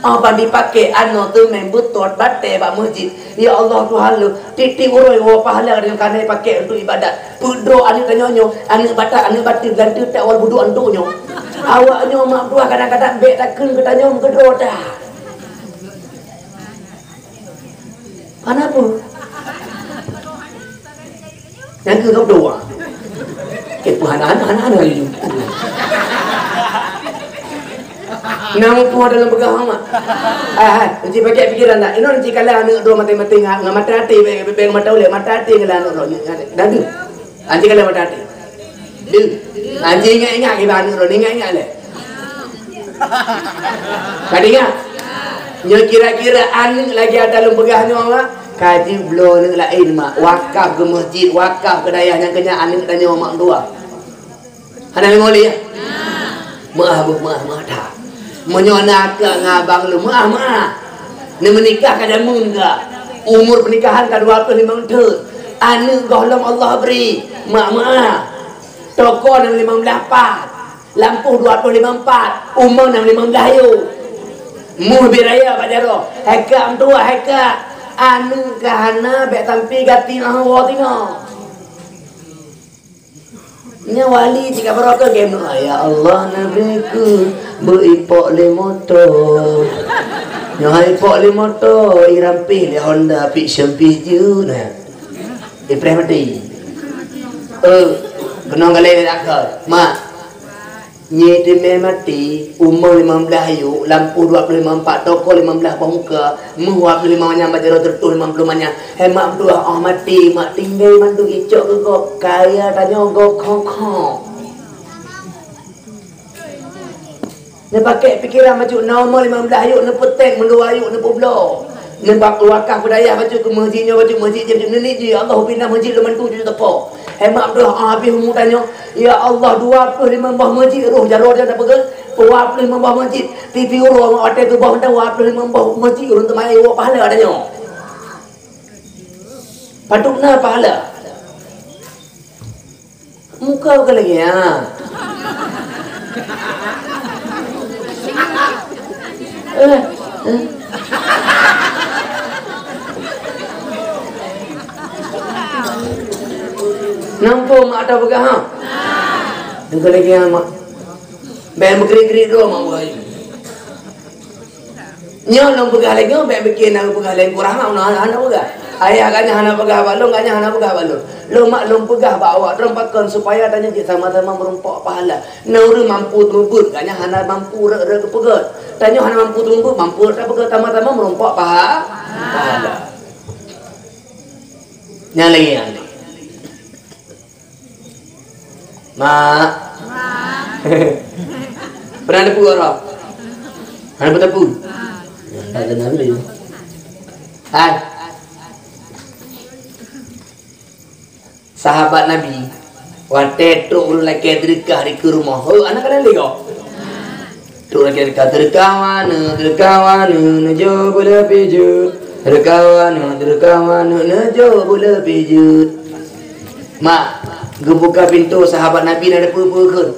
Oh, ban dipaké anoe teumèe beutot batèe bak meuseujid. Ya Allah, Tuhan lôn, tiep-tiep uroe woe pahala deungon keuneuk paké untuk ibadat. Peudroe aneuk tanyoe nyoe, aneuk batat, aneuk bateue, geulanteue tak awai budok antok nyoe. Awak nyoe mak dua kadang-kadang bèk takheun geutanyoe meukeudroe that. Hana peue. Nyang keu geudoa. Keu peue hana, hana, hana, hana laju. Na muphom dalam peugah mak. Ah, ah, enci pakai pikiran tak? Inoe enci kala aneuk droe maté-maté ngat, ngat mata até, bèk, bèk, bèk mata ulèe, mata até kala aneuk droe. Nyan, nyan, nyan. Enci kala mata até. Deuh. Enci ingat-ingat kiban aneuk droe, ingat-ingat lé. Ka ingat? Nyoe kira-kira aneuk lagèe ata lôn peugah nyoe, mak. Ka jibloe aneuk laén, mak. Wakaf keu meuseujid, wakaf keu dayah nyang keunyan aneuk tanyoe mak dua. Hana meungoh lé, ya? Meuah beuh, meuah, meuah that. Meunyoe na keu ngon abang lôn, meuah, meuah. Neumeunikah ka jameun ka. Umur pernikahan ka dua ploh limong thon. Aneuk gohlom Allah bri. Mak, meuah. Toko nam limong blah pat. Lampôh dua ploh limong pat. Umong nam limong blah yoh. Muh bri raya bak jaroe. Hai kak meutuah, hai kak. Aneuk ka hana bèk sampoe gaki ngon woe singoh. Nyoe wali cit ka barokon keu meu'ah, "Ya Allah, neubri keu beu-ipok lé moto." Nyoe hai ipok lé moto, irampéh lé Honda pik seumpih jeuet na. Ipreh maté. Eh, keunong galak lé akhé. Mak. Nyi teumé maté, umu limong blaih ayue, lampôh dua ploh limong, pat toko limong blaih boh muka, meuh dua ploh limong manyam, bak jaroe sireutoh limong ploh manyam. Hai mak meutuah, oh maté, mak tinggai mandum icok keu gob, kaya tanyoe gob khong-khong. Neupakèk pikeran bacut, na umu limong blaih ayue, neupeuténg meuluwa ayue, neupeubloe. Neubak wakaf keu dayah bacut, keu meuseujid nyoe bacut, meuseujid jih bacut, neuniet jih, ya Allah, ubé na meuseujid lôn bantu cucu teupo. Hai mak meutuah, ah, habéh umu tanyoe, ya Allah, dua ploh limong boh meuseujid roh jaroe nyan tapeugöt, dua ploh limong boh meuseujid. Tiep-tiep uroe mak watèe tuboh mantong dua ploh limong boh meuseujid, ureueng teuma iwoe pahala tanyoe. Patut na pahala. Muka bukan lagi, ha. Eh, eh. Nampak mak ata peugah, ha? Bukan lagi, ha, mak. Bèk meugerik-gerik dua, mak, bukan. Nyoe lôn peugah lé nyoe, bèk pike na peugah lé kurang, hana, hana peugah. Ayah ganyang hana peugah bak lôn, ganyang hana peugah bak lôn. Lôn mak lôn peugah bak awak droe pakon supaya tanyoe cit sama-sama meurumpok pahala. Na ureueng mampu teumeubeuet, ganyang hana mampu rot-rot geupeugöt. Tanyoe hana mampu teumeubeuet, mampu rot tapeugöt, sama-sama meurumpok paha-, pahala. Nyan lagèe nyan. Mak. Pernah teupeu orang? Hana teupeu? Tak kenal dia. Hai. Sahabat Nabi, watèe trok ureueng lakèe teudeukah di keu rumoh. Oh, anak kadang lego. Trok lakèe teudeukah, teudeukah wana, teudeukah wana, neujoe buleue pijeut. Teudeukah wana, teudeukah wana, neujoe buleue pijeut. Mak, geubuka pintoe sahabat Nabi na peue-peue kheun.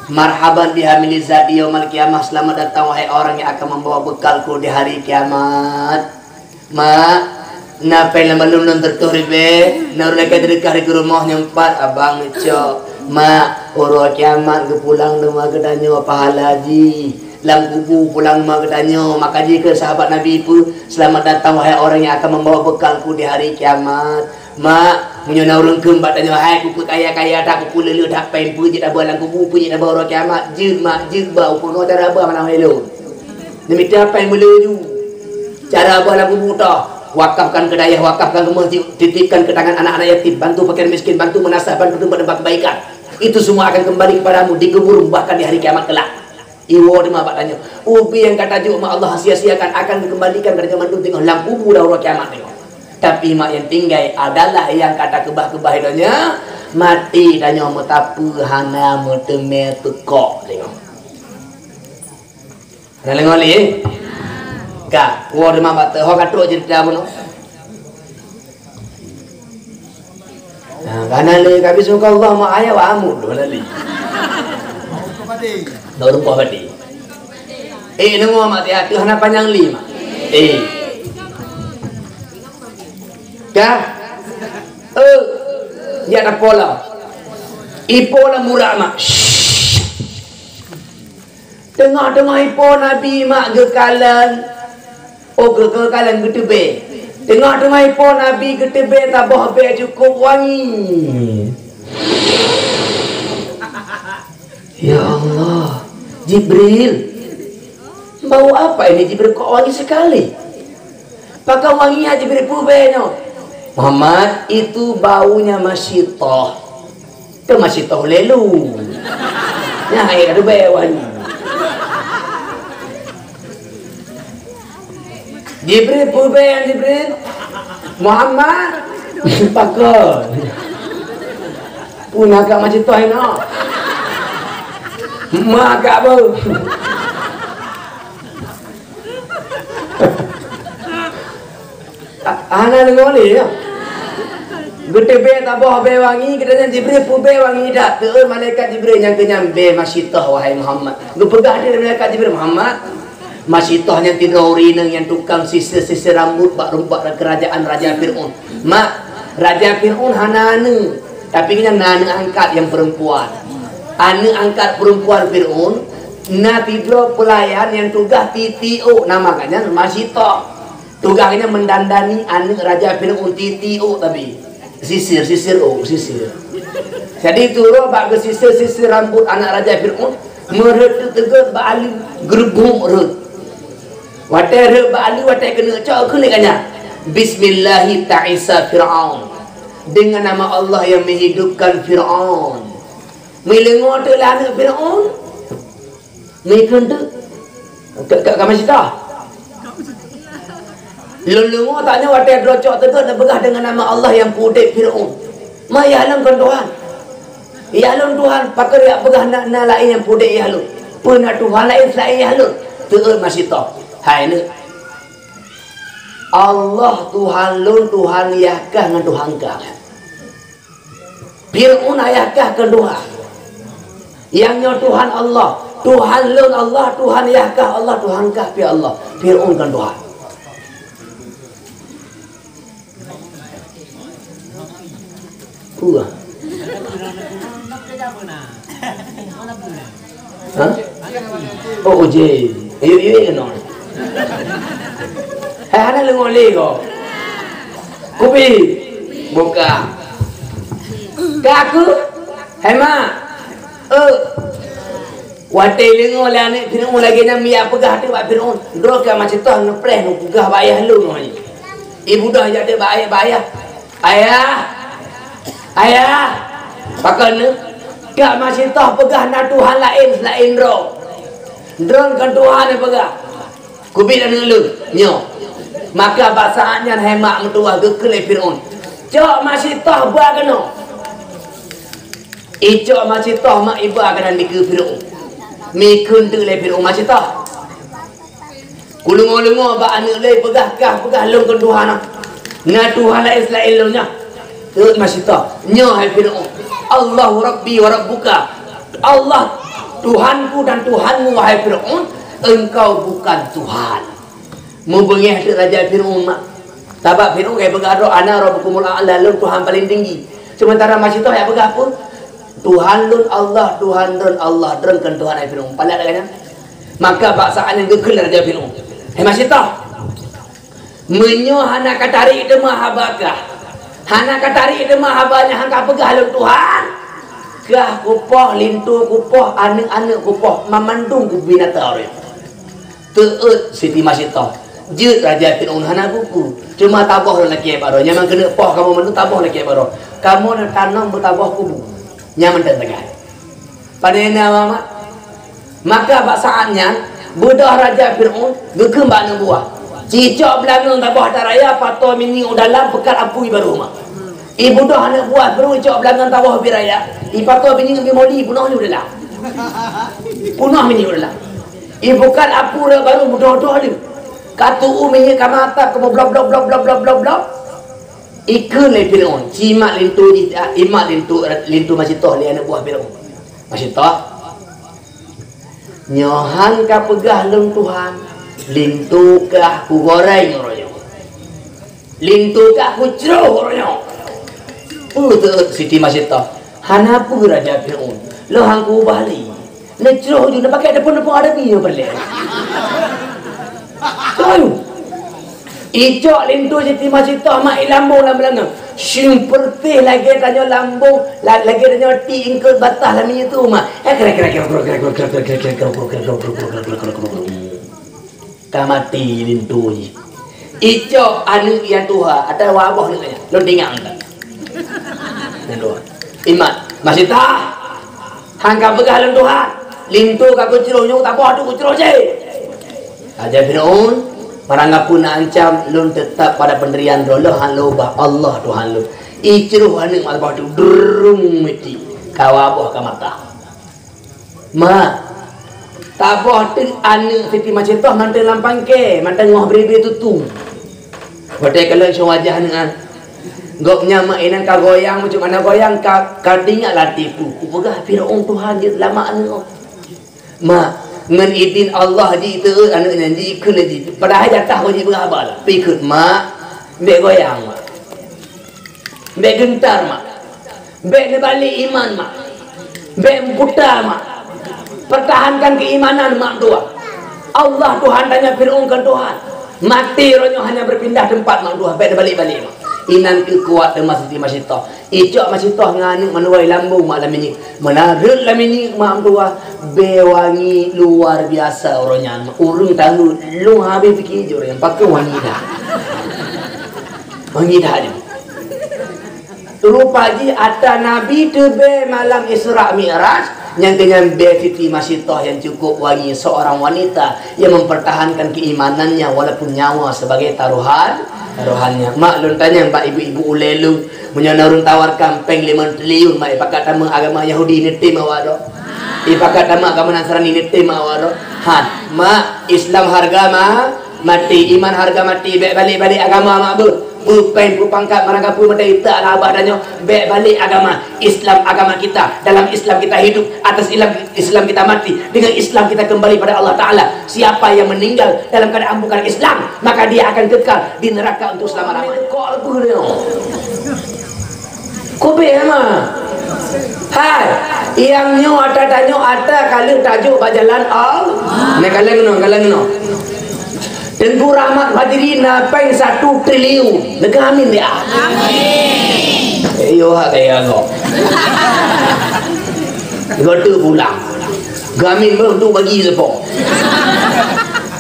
Marhaban bihamilizati yaumal qiyamah, selamat datang wahai orang yang akan membawa bekalku di hari kiamat. Mak, na péng lam balon lôn sireutoh ribèe, na ureueng lakèe teudeukah di keu rumoh nyoe pat, abang neucok. Mak, uroe kiamat geupulang teuma geutanyoe pahala jih. Lam kubu pulang teuma geutanyoe, maka jih keu sahabat Nabi peue, "Selamat datang wahai orang yang akan membawa bekalku di hari kiamat." Mak, meunyoe na ureueng kheun bak tanyoe, "Hai, kupeue kaya-kaya that, kupeue le-le that, péng peue jeuet tabah lam kubu, peue jeuet tabah uroe kiamat?" Jeuet mak, jeuet bah, upeue cara bah manah lôn. Neumita péng meulaju. Cara bah lam kubu toh, wakafkan keu dayah, wakafkan keu meuseujid, titipkan keu tangan anak-anak yatim, bantu fakir miskin, bantu meunasah, bantu tempat-tempat kebaikan. Itu semua akan kembali kepadamu di kuburmu, bahkan di hari kiamat kelak. Iwoe teuma bak tanyoe. Ubé nyang ka tajok ma Allah sia-siakan akan geukeumbalikan keu tanyoe mandum teungoh lam kubu dan uroe kiamat teungoh. Tapi mak nyang tinggai adalah nyang ka takeubah-keubah donya, maté tanyoe meusapeue hana meuteumé teukok teungoh. Hana deungoe lé? Ka, woe teuma bak teuh, ho ka trok ceurita bunoe. Nah, ka na lé, ka bismillah, ma ayah wa amud, dua kali. Dah rumpah badi. Eh, deungoe mak, tiap tu hana panyang lé, mak. Eh. Ka? Eh. Jak tapola. Ipola murak, mak. Shh. Teungoh-teungoh ipo Nabi mak geukalon, oh, geu-, geukalon geuteubée. Teungoh-teungoh ipo Nabi geuteubée saboh bée cukôp wangi. Ya Allah, Jibril, bau apa ini Jibril kok wangi sekali? Pakon wangi nyan Jibril peubée nyoe? Muhammad, itu baunya masyitah. Kan masyitah lelu. Nyan hai ka teubée wangi. Jibril peubée nyan Jibril. Muhammad, pakon. Pun agak masyitah inoe. Mak agak bau. Hana deungoe lé, ya. Geuteubée saboh bée wangi, geutanyoe Jibril peubée wangi that. Teueu malaikat Jibril nyang keu nyan bée masyitah, wahai Muhammad. Geupeugah lé malaikat Jibril, Muhammad, masyitah nyan sidroe ureueng inong nyang tukang sisir-sisir rambot bak rumpok keurajaan Raja Fir'aun. Mak, Raja Fir'aun hana aneuk, tapi nyan na aneuk angkat nyang perempuan. Aneuk angkat perempuan Fir'aun, na sidroe peulayan nyang tugaih titiok, nama gobnyan masyitah. Tugaih gobnyan mendandani aneuk Raja Fir'aun titiok tapi. Sisir, sisir, oh, sisir. Jadi, turot bak geusisir-sisir rambot aneuk Raja Fir'aun, Meurhot teuteugét bak aleue, geureubum rhot. Watée rhot bak aleue, watée keuneuk cok, keuneuk ka nyan, "Bismillahi ta'isa Fir'aun." Dengan nama Allah yang menghidupkan Fir'aun. Meuleungoe teuk lé aneuëk Fir'aun. Meuikheun teuk. Ka, ka, ka masitah. Lôn leungoe tanyoe watée droe cok teugét neupeugah dengan nama Allah nyang peuudeb Fir'aun. Ma yah lôn kon Tuhan. Yah lôn Tuhan, pakon jak peugah na, na laén nyang peuudeb yah lôn. Peue na Tuhan laén seulaén yah lôn? Teuôt masitah. Hai neuk. Allah Tuhan lôn, Tuhan yah kah ngon Tuhan kah. Fir'aun ayah kah kon Tuhan. Nyang nyoe Tuhan Allah. Tuhan lôn Allah, Tuhan yah kah Allah, Tuhan kah pih Allah. Fir'aun kon Tuhan. Peue? Ha? Oh, uji. Yuk, yuk, yuk, no. Hai, hana leungoe lé ko. Kubi. Buka. Ka aku. Hai, mak. Eh. Watée leungoe lé aneuëk Fir'aun lagée nyan, meuyak peugah teuk bak Fir'aun. Droe ka masitah neupreh neupeugah bak ayah lôn nyoe. Ibu dah jak teuk bak ayah, bak ayah. Ayah! Ayah! Pakon neuk? Kak masitah peugah na Tuhan laén seulaén droe. Droe kon Tuhan nyang peugah. Kubi aneuëk lôn, nyoe. Maka bak saát nyan hai mak meutuwah geukheun lé Fir'aun, "Cok masitah ba keunoe." Icok masitah mak iba keunan dikeue Fir'aun. Mikheun teuk lé Fir'aun masitah. Kuleungoe-leungoe bak aneuëk lé peugah kah peugah lôn kon Tuhan na. Na Tuhan laén seulaén lôn nyan. Teuôt masitah. Nyoe hai Fir'aun. Allahu Rabbi wa Rabbuka. Allah Tuhanku dan Tuhanmu, wahai Fir'aun, engkau bukan Tuhan. Mubeungéh teuk Raja Fir'aun mak. Sabab Fir'aun ka peugah droe, "Ana Rabbukumul A'la, lôn Tuhan paling tinggi." Sementara masitah jak peugah peue? "Tuhan lôn Allah, Tuhan lôn Allah, droe kon Tuhan hai Fir'aun." Palat lagée nyan. Maka bak saát nyan geukheun lé Raja Fir'aun, "Hai masitah, meunyoe hana ka tarék teuma haba kah, hana ka tarék teuma haba nyang han ka peugah lôn Tuhan, kah kupoh, linto kupoh, aneuëk-aneuëk kupoh, mamandum kubinatang ureuëng." Teuôt Siti Masitah. Jeuet Raja Fir'aun hana buku. Cuma taboh lôn lakée baroe. Nyaman keuneuk poh kamoe mandum taboh lakée baroe. Kamoe na tanom beutaboh kubu. Nyaman teutegai. Pane na mama. Maka bak saát nyan, beudôh Raja Fir'aun geukheun bak aneuëk buah. Cicok beulangöng taboh ata raya, pato minyeuk u dalam, peukat apui baroe mak. Ibeudôh aneuëk buah Fir'aun icok beulangöng taboh ubit raya. Ipato minyeuk ubit moli, peunoh lé u dalam. Peunoh minyeuk u dalam. Ibukat apui raya baroe meudoh-doh lé. Ka tu'u minyeuk ka mata, ka meublop-blop-blop-blop-blop-blop. Ikheun lé Fir'aun, "Ci mak linto jih, imat linto, linto masitah lé aneuëk buah Fir'aun." Masitah. "Nyoe han ka peugah lôn Tuhan, linto kah kugoreng uroe nyoe. Linto kah kucroh uroe nyoe." Peue teuôt Siti Masitah? "Hana peue Raja Fir'aun, lôn han kuubah lé. Neucroh ju, neupaké deupon-deupon Arabi nyoe peureulée." Keu Icok linto Siti Masitah mak ilambong lam beulangöng. Sing peureutéh lagée tanyoe lambong, la-, lagée tanyoe ti eungkôt bataih lam minyeuk tuhu mak. Eh, krek, krek, krek. Ka maté linto jih. Icok aneuëk nyang tuha, atawa boh aneuëk nyan. Lôn tinggai. Nyang tuha. Imat. Masitah. Han ka peugah lôn Tuhan, linto ka kucroh nyoe, taboh tu kucroh cit. Raja Fir'aun, barang gapeue na ancam, lôn teutap pada peundirian droe, lôn han lôn ubah, Allah Tuhan lôn. Icroh aneuëk mak taboh tu, drung meuti, kawa boh ka mata. Mak, taboh teuk aneuëk Siti Masitah mantong lam pangke, mantong ngoh bri-bri tutu. Watée kalon cong wajah aneuëk nyan. Gobnyan mak inan ka goyang, macam mana goyang, ka, ka teuingat lam até peue. Kupeugah Fir'aun Tuhan jeuet seulamat aneuëk. Mak, ngon idin Allah jiteuôt aneuëk nyan, jikheun lé jih. Padahai jatah kon jipeugah haba lah. Pikheun, "Mak, bék goyang, Mak. Bék geuntar, Mak. Bék neubalek iman, Mak. Bék meukuta, Mak. Pertahankan keimanan, Mak, tuha. Allah Tuhan tanyoe, Fir'aun kon Tuhan. Maté uroe nyoe hana beupindah teumpat, Mak, tuha. Bék neubalek-balek, Mak." Inan keuh kuat teuma Siti Masitah. Icok masitoh ngon aneuk mandua i lambung mak lam minyeuk. Meunan rhot lam minyeuk mak meutuah, bèe wangi luar biasa uroe nyan. Ureueng tahu lôn habéh pike jih uroe nyan, pakon wangi that. Wangi that nyoe. Rupa jih atra Nabi teubèe malam Isra Mi'raj, nyang keu nyan bèe Siti Masitoh nyang cukup wangi, seorang wanita yang mempertahankan keimanannya walaupun nyawa sebagai taruhan, taruhannya. Mak lôn tanyong bak ibu-ibu ulèe lôn, meunyoe na ureueng tawarkan pèng limong triliun, mak, ipakat tamong agama Yahudi neutem awak droe? Ipakat tamong agama Nasrani neutem awak droe? Han, mak, Islam harga ma-, mati, iman harga mati, bèk balek-balek agama mak beuh. Peue pèng, peue pangkat, barang gapeue meutai tak lah abah tanyoe, bèk balek agama. Islam agama kita, dalam Islam kita hidup, atas Islam, Islam kita mati, dengan Islam kita kembali pada Allah Ta'ala. Siapa yang meninggal dalam keadaan bukan Islam, maka dia akan kekal di neraka untuk selama-lamanya. Kok leupah dia? Kubéh ma. Hai, nyang nyoe atra tanyoe atra ka lheueh tajok bak jalan Allah. Nah, kalon keunoe, kalon keunoe. Teungku Rahmat Fajri na pèng satu triliun. Neuka amin ya. Amin. Yo ha kaya kok. Gotu pulang. Gamin beuh tu bagi lepo.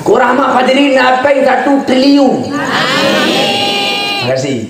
Ku Rahmat Fajri na pèng satu triliun. Terima kasih.